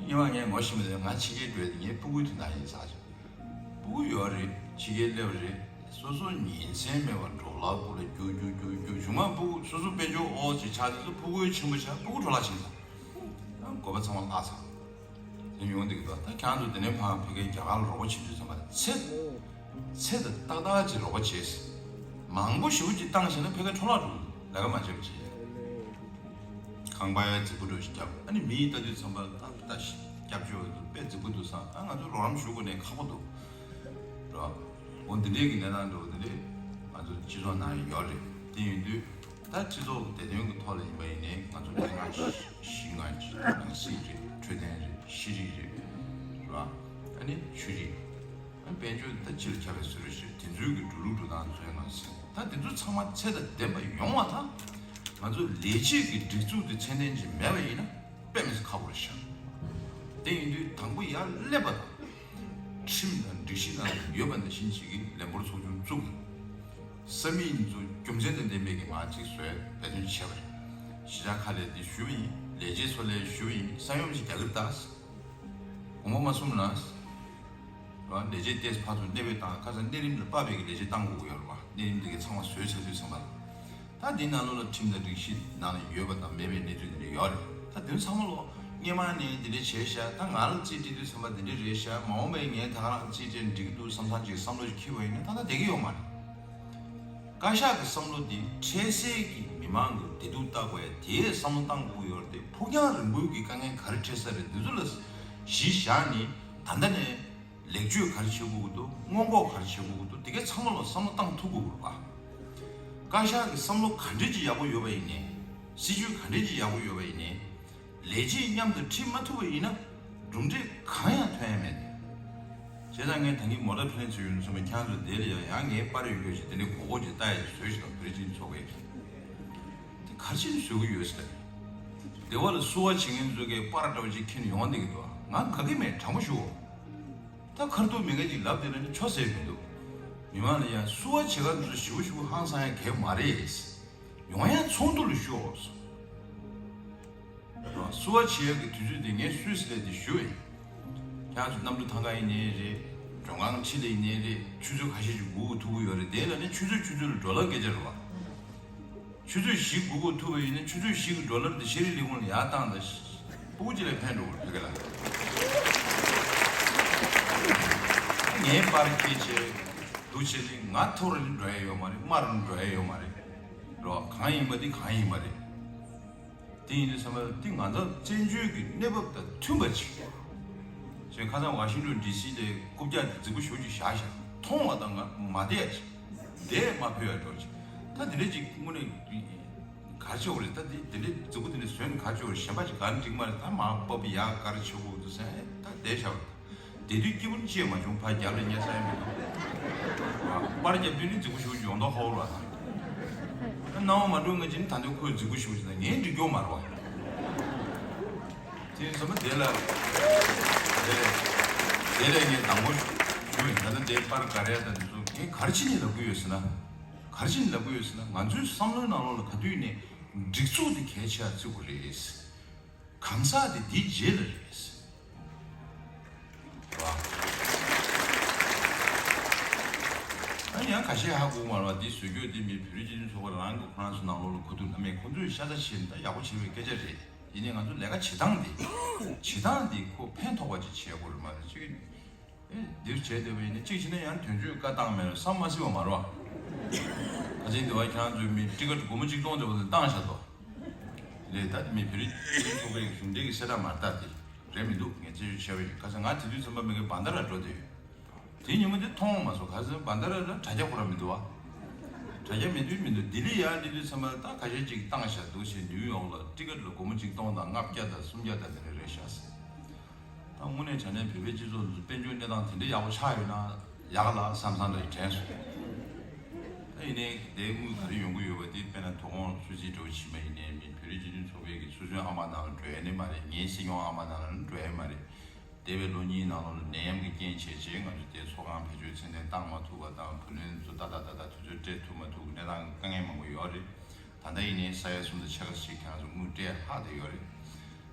སྔོན་མ་ངས་ངོ་ཤེས་མི་འདུག་ང་ཕྱི་རྒྱལ་འགྲོ་ཡས་དེ་ངའི་སྤུ་གུའི་དོན་དག་ཡིན་ཟེར་བྱས། སྤུ་གུ་ཡོད་རེད། ཕྱི་རྒྱལ་སླེབས་རེད། སོ་སོ་ཉིན་མཚན་མེད་པར་འབྲོག་ལ་སྐོར་ལ་རྒྱུག་རྒྱུག་རྒྱུག་རྒྱུག་གཞུག་མ་སྤུ་གུ་སོ་སོ་དཔལ་འབྱོར་ཨོ་ཅིག་ཆགས་དུས་སུ་སྤུ་གུ་ཆེན་པོ་ཆགས། སྤུ་གུ་འགྲོ་ལག་ཕྱིན་ཚར། ཨ་དགོས་པ་ཚང་མ་བརླག་ཚར། དེ་ཡོང་བསྡད་ཀྱི་འདུག་ད་ཁྱེད་རང་ཚོ་དེ་ནས་ཕར་ཕ་གིར་རྒྱ་གར་ལ་རོགས་པ་བྱེད་དུས་ཙམ་པ་ཚེ་ཚེ་ད་ཏག་ཏག་ཅིག་རོགས་པ་བྱས། མང་པོ་ཞེ་པོ་ཅིག་བཏང་ཤེས་ན་ཕ་གིར་འཕྲོ་བརླག་འགྲོ་གི་འདུག་ལས་ཀ་མ་བྱས་པ་བྱས། ཁང་པ་ཡ་རྫིག་པོ་འདྲ་ཞིག་བརྒྱབ། ཨ་ནི་མི་ཡིས་ལྟ་དུས་ཙམ་པ་ལ་ད་ལྟ་སྐྱབས་བཅོལ་བ་འདུག་དཔེ་རྫིག་པོ་འདུག་བསམ། ཨ་ང་ཚོ་རོགས་རམ་ཞུ་དགོས་ནས་ཁག་པོ་འདུག་ར། འོ་འདི་འདྲའི་གི་གནས་སྟངས་འདྲ་བོ་འདི་འདྲའི་ང་ཚོ་སྤྱི་ཚོགས་ནང་ཡོད་རེད། དེ་ཡིན་དུས་ད་སྤྱི་ཚོགས་བདེ་དོན་གི་ཐོག་ལ་ཡིན་པ་ཡིན་ནའི་ང་ཚོ་ལྷན་ཁང་བཞི་ལྔ་ཅིག་ནང་སྲིད་རེད། འཕྲོད་བསྟེན་རེད། ཤེས་རིག་རེད། ར། ཨ་ནི་ཆོས་རིག་ཨ་དཔལ་འབྱོར་ད་སྤྱི་ལ་ཁྱབ་པའི་བཟོ་འདྲ་ཞིག་དེ་ཚོའི་གི་འགྲོ་ལུགས་འགྲོ་སྟངས་ཚོའི་ནང་ཟིན། ད་དེ་ཚོ་ཚང་མ་ཚད་དང་ལྡན་པ་ཡོང་བ་དང་། ང་ཚོ་ལས་བྱེད་ཀྱི་སྒྲིག་འཛུགས་དེ་ཚད་ལྡན་ཅིག་མེད་པ་ཡིན་ན་དཔེ་མི་སྲིད་ཁག་པོ་རེད་ཤག་དེ་ཡིན་དུས་དང་པོ་ཡར་སླེབས་པ་དང་། ཁྲིམས་དང་སྒྲིག་གཞི་ནང་ཡོད་པ་ནང་བཞིན་ཞིག་གི་ལས་འབོར་ཚོགས་ཆུང་བཙུགས། ས་མིག་ཚོ་རྒྱུ་མཚན་དང་ལྡན་པའི་གི་མར་ཅིག་བཟོས་འབད་བརྩོན་བྱས་པ་རེད། གཞིས་ཆགས་ཁག་ལ་དེ་ཞུས་པ་ཡིན། ལས་བྱེད་ཚོ་ལ་ཞུས་པ་ཡིན། ས་ཡོམ་ཞིག་རྒྱག་གི་རེད་ད། དགོངས་པ་མ་ཚོམས་ན། ལས་བྱེད་ལྟས་ཕར་ཚུར་གནས་སྤོས་བཏང་། ཁ་སང་གནས་རིམ་ལ་དཔག་པའི་གི་ལས་བྱེད་བཏང་དགོས་ཀྱི་ཡོད་རེད་བ། གནས་རིམ་དེ་གའི་ཚང་མ་བཟོས་ཚར་དུས་ཙམ་པ་ལ། ད་འདི་ནང་ལོགས་ལ་ཁྲིམས་དང་སྒྲིག་གཞི་ནང་ལ་ཡོད་པ་དང་མེད་པའི་གནས་ཚུལ་དེ་འདྲ་ཡོད་རེད། ད་དེ་ཚོ་ཚང་མ་ལོག་སྔས་མ་ནས་འདི་འདྲ་བྱས་ཤག་ད་ང་ལ་རྩིས་སྤྲད་དུས་ཙམ་པ་འདི་འདྲ་རེད་ཤག་མ་འོངས་པའི་ངས་ད་ག་རང་རྩིས་སྤྲད་འགྲིག་གི་འདུག་བསམ་བསམ་ཅིག་བསམ་བློ་ཞིག་འཁྱེར་བ་ཡིན་ན་ད་ལྟ་བསྡད་ཀྱི་ཡོད་མ་རེད། བཀའ་ཤག་གི་བསམ་བློ་འདི་འཕྲལ་སེལ་གྱི་མི་མང་གི་བདེ་སྡུག་ལྟ་དགོས་ཡ་དེའི་བསམ་བློ་བཏང་དགོས་ཀྱི་ཡོད་རེད་དེ། ཕུགས་རྒྱང་རིང་པོའི་གི་དཀའ་ངལ་ག་རེ་འཕྲད་ས་རེད། འདི་ཚོ་ལ་གཞི་བཞག་ནས་ད་ལྟ་ནས་ལེགས་བཅོས་ག་རེ་བྱེད་དགོས་ཀྱི་འདུག་སྔོན་འགོག་ག་རེ་བྱེད་དགོས་ཀྱི་འདུག་དེ་གའི་ཚང་མ་ལ་བསམ་བློ་བཏང་ཐུབ་དགོས་ཀྱི་རེད་པ། བཀའ་ཤག་གི་བསམ་བློ་ག་འདྲས་ཅིག་ཡག་པོ་ཡོད་པ་ཡིན་ནའི། སྲིད་ཇུས་ག་འདྲས་ཅིག་ཡག་པོ་ཡོད་པ་ཡིན་ནའི། ལས་བྱེད་མཉམ་དུ་ཁྲིད་མ་ཐུབ་པ་ཡིན་ན་གྲུབ་འབྲས་གང་ཡང་ཐོན་ཡ་མེད། བྱས་ཙང་ངས་ད་གིན་མོ་ཊ་ཕུལ་ལེན་ཚུལ་ཡོད་ན་སོང་བས་ཁྱེད་ཚོ་དེ་ལ་ཡང་ཡང་ངའི་པར་ཡོད་རྒྱུ་ཞིག་དེ་འདྲའི་གོ་གོ་ཅིག་ལྟ་ཡ་བཟོས་ཤིག་དང་བོད་རིགས་སྤྱི་མཐུན་ཚོགས་པས། དེ་ག་རེ་བྱས་ནས་བཟོ་གི་ཡོད་ཟེར། སྡེ་བ་ལ་བསུ་བ་བྱེད་མཁན་ཚོ་གིས་པར་འདྲ་བོ་ཅིག་འཁྱེར་ནས་ཡོང་བསྡད་ཀྱི་འདུག་ང་དགའ་གི་མེད། དྲང་པོ་ཞུ། ད་ཁ་ཐུག་མི་འགའ་ཅིག་ལབ་བསྡད་ན་ནི་ཆོ་ཟེར་མི་འདུག་མི་མང་ལ་ཡང་བསུ་བ་བྱེད་ག་འདུག་ཞེ་པོ་ཞེ་པོ་ཧང་སང་ཡ་གལ་མ་རེད། ཡོང་ཡ་ཚོགས་འདུ་ལ་ཤོག་བསུ་བ་བྱེད་ཡ་གི་དུས་ཚོད་དེ་ངས་སུད་སི་ལ་དེ་ཞུ་ཡིན། ཁྱེད་ཚོ་གནམ་གྲུ་ཐང་ག་ཡིན་ནའི་རེད། མགྲོན་ཁང་ཁྲི་ལ་ཡིན་ནའི་རེད། ཆུ་ཚོད་ཁ་ཤས་ཅིག་སྒུག་དགོས་ཐུག་གི་ཡོད་རེད། དེ་ལ་ནི་ཆུ་ཚོད་ཆུ་ཚོད་ལ་འགྲོ་ལམ་སྐད་ཆ་རེད་བ། ཆུ་ཚོད་བཞི་སྒུག་དགོས་ཐུག་པ་ཡིན་ན་ཆུ་ཚོད་བཞི་གི་ཌོ་ལར་དེ་ཤེས་རིག་ལས་ཁུངས་ལ་ཡར་བཏང་དང་། སྤུ་གུ་གཅིག་ལ་ཕན་འགྲོ་གི་རེད་ཕ་གི་ལ། ངའི་པར་སྐྱེལ་བྱས་འདུག་བྱས་ནས་ང་ཐོག་ར་ནི་འགྲོ་ཡ་ཡོད་མ་རེད། མར་ར་ནི་འགྲོ་ཡ་ཡོད་མ་རེད། རོ་གང་ཡིན་པ་འདི་གང་ཡིན་པ་རེད། དེ་ཡིན་དུས་ཙམ་པ་འདི་ང་ཚོ་བཙན་བྱོལ་གྱི་གནས་བབ་དང་མཐུན་པ་ཅིག་བྱས། ཁ་སང་ཝ་ཤིང་ཊོན་ཌི་སི་ལ་རྐུབ་བཀྱག་དེ་རྫིག་པོ་ཞེ་པོ་ཅིག་བཞག་བཞག་མཐོང་བ་དང་ང་མ་བསྡད་ཡ་ཅིག་འདས་མ་ཕོད་ཡ་འགྲོ་ཅིག་ད་དེ་འདྲ་ཅིག་དངོས་གནས་ག་རེ་བྱེད་དགོས་རེད། ད་དེ་དེ་འདྲ་རྫིག་པོ་དེ་འདྲ་བཟོས་ནས་ག་རེ་བྱེད་དགོས་རེད། གཞན་པ་ཅིག་ག་རེ་འགྲིག་མ་རེད། ད་མར་ཕབ་ཡ་ག་རེ་བྱེད་དགོས་འདུག་ཟེར་ད་བསྡད་བཞག་པ་རེད། དེ་དུས་སྐྱིད་པོ་ཅི་ཡང་མ་བྱུང་། ཕར་རྒྱབ་ལ་ཉལ་ས་ཡང་མི་འདུག་པར་རྒྱབ་དུས་ནི་རྫིག་པོ་ཞེ་པོ་ཅིག་ཡོང་མདོག་ཁ་པོ་རེད་བ། ད་སྣང་བ་མ་འགྲོ་ང་ཅིན་ད་འདོད་ཁོས་རྫིག་པོ་ཞེ་པོ་ཅིག་ད་ངས་འགྲིག་གི་ཡོད་མ་རེད་བ། དེ་ཡིན་ཙང་མ་དེ་ལ་དེ་ལས་དེ་ལས་ངས་དང་པོ་ཞུ་ཡིན། ད་ལྟ་དེ་པར་ག་རེ་ད་འདི་ཚོ་ངས་ག་རེ་བྱས་ནས་ལབ་གི་ཡོད་ཟེར་ན། ག་རེ་བྱས་ནས་ལབ་གི་ཡོད་ཟེར་ན། ང་ཚོའི་བསམ་བློའི་ནང་ལོགས་ལ་ག་དུས་ནས་སྒྲིག་འཛུགས་དེ་གལ་ཆེ་བ་བརྩི་དགོས་རེད། གང་ཟག་དེ་འདིའི་རྗེས་ལ་རེད། རེད་བ། ཨ་ཡང་ཁ་ཤས་ཧ་གོ་མ་རེད་བ། འདི་བཟོ་བཀོད་འདི་མི་བོད་རིགས་སྤྱི་མཐུན་ཚོགས་པ་རང་གི་ཁོ་རང་ཚོ་ནང་ལོགས་ལ་གོ་ཐུབ་ན་མེད། ཁོ་ཚོས་ཤ་ཚ་བྱས་ནས་ད་ཡག་པོ་བྱས་པའི་སྐད་ཆ་རེད། ཡིན་ནའི་ང་ཚོ་ལས་ཀ་བྱེད་སྟངས་འདི་བྱེད་སྟངས་འདི་ཁོ་ཕན་ཐོགས་པ་ཅིག་བྱེད་དགོས་རེད་མ་གཏོགས་ཅིག་ཨེ་འདིར་བྱས་བསྡད་པ་ཡིན་ན་གཅིག་བྱས་ན་ཡང་དོན་གཅོད་བཀའ་བཏང་མེད་ལ་བསམ་མ་སྲིད་པ་མ་རེད་བ། ཁ་སང་འདི་བ་ཁྱེད་རང་ཚོའི་མི་ཊི་ཀེ་ཊི་སྒོར་མོ་གཅིག་སྟོང་འདྲ་པོ་ལ་བཏང་བཞག་འདུག་ལས་ད་མི་བོད་རིགས་སྤྱི་མཐུན་ཚོགས་པའི་གཞུང་འབྲེལ་གྱི་གསལ་བསྒྲགས་མ་རེད་ད། དེ་རེད་མི་འདུག་ངས་རྩད་གཅོད་བྱས་པ་ཡིན། ཁ་སང་ང་དེ་དུས་ཙམ་པ་མི་གའི་བན་ད་ར་འགྲོ་བསྡད་ཡོད། དེ་ཉིན་མོ་དེ་མཐོང་མ་སོང་། ཁ་སང་བན་ད་ར་ལ་དྲ་རྒྱ་ཁོ་རང་མི་འདུག་བ། དྲ་རྒྱ་མེད་དུས་མི་འདུག་ལྡི་ལི་ཡར་སླེབས་དུས་ཙམ་པ་ད་ཁ་ཤས་ཅིག་བཏང་བཞག་འདུག་ཞེས་ནིའུ་ཡོག་ལ་ཊི་ཀེ་ཊི་ལ་སྒོར་མོ་གཅིག་སྟོང་དང་ལྔ་བརྒྱ་དང་སུམ་བརྒྱ་དང་དེ་འདྲ་རེད་ཤག་ད་དངོས་གནས་དྲང་གནས་བོད་པའི་སྤྱི་ཚོགས་འདི་དཔལ་འབྱོར་གནས་སྟངས་དེ་འདྲ་ཡག་པོ་ཆགས་ཡོད་ན་ཡག་ལ་བསམ་བསམ་རེ་དྲན་སོང་། ད་ཡིན་ནའི་དེའི་དངུལ་ག་རེ་ཡོང་གི་ཡོད་པ་དེ་དཔེར་ན་དོ་དགོང་སུད་སི་འགྲོ་བཞིན་པ་ཡིན་ནའི་མིན་བོད་རིགས་སྤྱི་མཐུན་ཚོགས་པའི་གི་སུད་སི་ཨ་མ་ནང་ལ་འགྲོ་ཡ་ནི་མ་རེད། ངའི་སྲིད་སྐྱོང་ཨ་མ་ནང་ལ་འགྲོ་ཡ་མ་རེད། འདས་པའི་ལོ་གཉིས་ནང་ལོགས་ལ་ནད་ཡམས་ཀྱི་རྐྱེན་བྱས་རྗེས་ང་ཚོ་དེ་ཚོགས་ཁང་བེད་སྤྱོད་ཚད་ལྡན་བཏང་མ་ཐུབ་པ་དང་བུ་ལོན་ཚོ་ཏག་ཏག་ཏག་ཏག་དུས་ཚོད་སྤྲད་ཐུབ་མ་ཐུབ་གནས་སྟངས་དཀའ་ངལ་མང་པོ་ཡོད་རེད། ད་ལྟ་ཡིན་ནའི་ས་ཡ་གསུམ་དང་ཕྱེད་ཀ་ཞིག་ཁྱེད་རང་ཚོ་དངུལ་སྤྲད་ལྷག་བསྡད་ཡོད་རེད།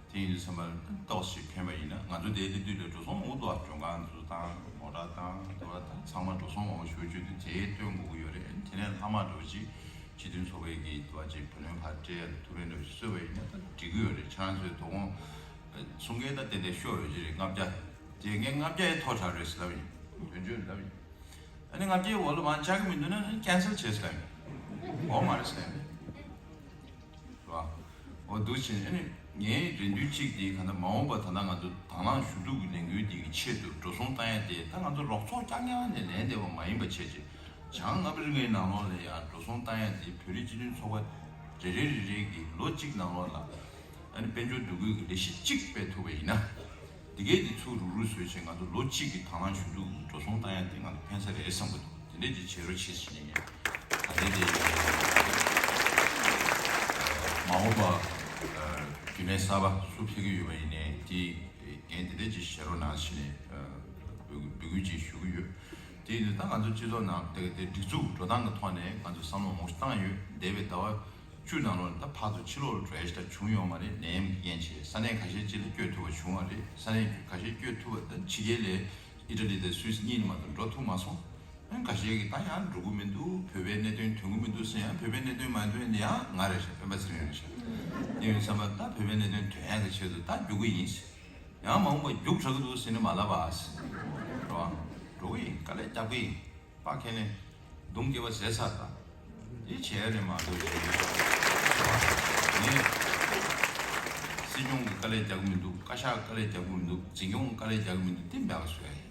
དེ་ཡིན་དུས་ཙམ་པ་ཏོག་ཙམ་ཕན་པ་ཡིན་ན་ང་ཚོ་དེའི་དུས་ལ་འགྲོ་སོང་མང་པོ་འདུག་ཨ། མགྲོན་ཁང་ཚོ་དང་མོ་ཊ་དང་དེ་བ་དང་ཚང་མ་འགྲོ་སོང་མང་པོ་ཞེ་པོ་བྱུང་དུས་དེ་སྟོན་དགོས་ཀྱི་ཡོད་རེད། དེ་ནས་ལྷག་མ་འགྲོ་ཅིག་སྤྱི་མཐུན་ཚོགས་པའི་གི་དུ་བ་ཅིག་བུ་ལོན་ཕར་སྤྲད་ཐུགས་ཕན་འགྲོ་ཅིག་གསོས་པ་ཡིན་ན་ད་འགྲིག་གི་ཡོད་རེད། ཁྱེད་རང་ཚོའི་དོ་དགོང་གསུང་མཁན་ད་ཏན་ཏན་ཤོར་ཡོད་ཀྱི་རེད། ལྔ་བརྒྱ་དེ་ངས་ལྔ་བརྒྱ་ཡི་མཐོ་དྲགས་རེད་ཟེར་ལབ་ཡིན། དོན་གཅོད་ལབ་ཡིན། ཨ་ནི་ལྔ་བརྒྱའི་འོག་ལ་མར་བཅག་གི་མི་འདུག་ན་ཨ་ནི་ཀན་སེལ་བྱས་ཟེར་ལབ་ཡིན། འོ་མ་རེད་ཟེར་ལབ་ཡིན། རེད་བ། འོ་འདུག་ཕྱིན་ཨ་ནི་ངའི་རེ་འདུན་གཅིག་དེ་ག་ད་མ་འོངས་པ་ད་ལྟ་ང་ཚོ་དང་བླངས་ཞུ་གཏུག་གི་ལས་འགུལ་འདི་གི་ཆེད་དུ་འགྲོ་སོང་བཏང་ཡ་དེ་ད་ང་ཚོ་རོགས་ཚོགས་རྐྱང་རྐྱང་ནས་ལེན་བསྡད་པ་མ་ཡིན་པ་བྱས་རྗེས་བྱང་ལྔ་པ་རི་ངའི་ནང་ལོགས་ལ་ཡ་འགྲོ་སོང་བཏང་ཡ་དེ་བོད་རིགས་སྤྱི་མཐུན་ཚོགས་པ་རེ་རེ་རེ་རེ་གི་ལོ་གཅིག་ནང་ལོགས་ལ་ཨ་ནི་དཔལ་འབྱོར་འདུ་འགོད་ཀྱི་ལས་གཞི་གཅིག་སྤེལ་ཐུབ་པ་ཡིན་ན། འདི་གའི་འདི་ཚུར་རུག་རུག་བཟོས་བྱས་ང་ཚོ་ལོ་གཅིག་གི་དང་བླངས་ཞུ་གཏུག་འགྲོ་སོང་བཏང་ཡ་དེ་ང་ཚོ་ཕན་ས་རེད་བསམ་གི་འདུག་དེ་འདྲས་ཀྱི་བྱེད་རོགས་བྱེད་ཟེར་ནས་ངས་ད་ལྟའི་དེ་མ་འོངས་པ་རྒྱུན་ལས་གསར་པ་སུ་ཕེབས་ཀྱི་ཡོད་པ་ཡིན་ནའི་དེ་འགན་དེ་འདྲས་ཀྱི་བཞེས་རོགས་གནང་ཞེས་ནས་འབོད་འབོད་སྐུལ་ཅིག་ཞུ་གི་ཡོད། དེ་ཡིན་དུས་ད་ང་ཚོ་སྤྱི་ཚོགས་ནང་དེ་དེ་སྒྲིག་འཛུགས་འགྲོ་སྟངས་ཀྱི་ཐོག་ནས་ང་ཚོ་བསམ་བློ་མང་པོ་བཏང་ཡོད། འདས་པའི་ཟླ་བ་བཅུ་ནང་ལོགས་ད་ཕར་ཚུར་ཕྱི་ལོགས་ལ་འགྲོ་ཡ་ཞིག་ད་བྱུང་ཡོད་མ་རེད། ནད་ཡམས་ཀྱི་རྐྱེན་བྱས་ས་གནས་ཁ་ཤས་ཅིག་ལ་བསྐྱོད་ཐུབ་པ་བྱུང་བ་རེད། ས་གནས་ཁ་ཤས་བསྐྱོད་ཐུབ་པ་ད་ཕྱི་རྒྱལ་ལས་ཨི་ཊ་ལི་དང་སུད་སི་གཉིས་ནས་མ་གཏོགས་འགྲོ་ཐུབ་མ་སོང་། ཡང་ཁ་ཤས་ཀྱིས་ད་ཡང་འགྲོ་གི་མི་འདུག་བོད་པའི་གནད་དོན་དོན་གི་མི་འདུག་ཟེར། ཡང་བོད་པའི་གནད་དོན་མ་དོན་ནི་ཡང་ང་རེད་ཤག་སྤེན་པ་ཚེ་རིང་རེད་ཤག་དེ་ཡིན་བསམ་པ་ད་བོད་པའི་གནད་དོན་དོན་ཡག་གི་ཆེད་དུ་ད་རྒྱུག་གི་ཡིན་ཟེར། ཡང་མ་འོངས་པ་རྒྱུག་དྲག་གི་འདུག་ཟེར་ནས་མ་ལབ་ཨ་ཟེར། རེད་བ། འགྲོ་གི་ཡིན། དཀའ་ལས་རྒྱག་གི་ཡིན། ཕ་ཁེ་ནས་གདོང་སྐྱེས་པ་ཟས་ཚར་དང་། འདི་བྱས་ནས་མ་འགྲོ་ཡིན། ངས་སྲིད་སྐྱོང་གི་དཀའ་ལས་རྒྱག་གི་མི་འདུག་བཀའ་ཤག་དཀའ་ལས་རྒྱག་གི་མི་འདུག་འཛིན་སྐྱོང་གི་དཀའ་ལས་རྒྱག་གི་མི་འདུག་འདི་འབའ་ག་བཟོ་ཡ་ཡིན།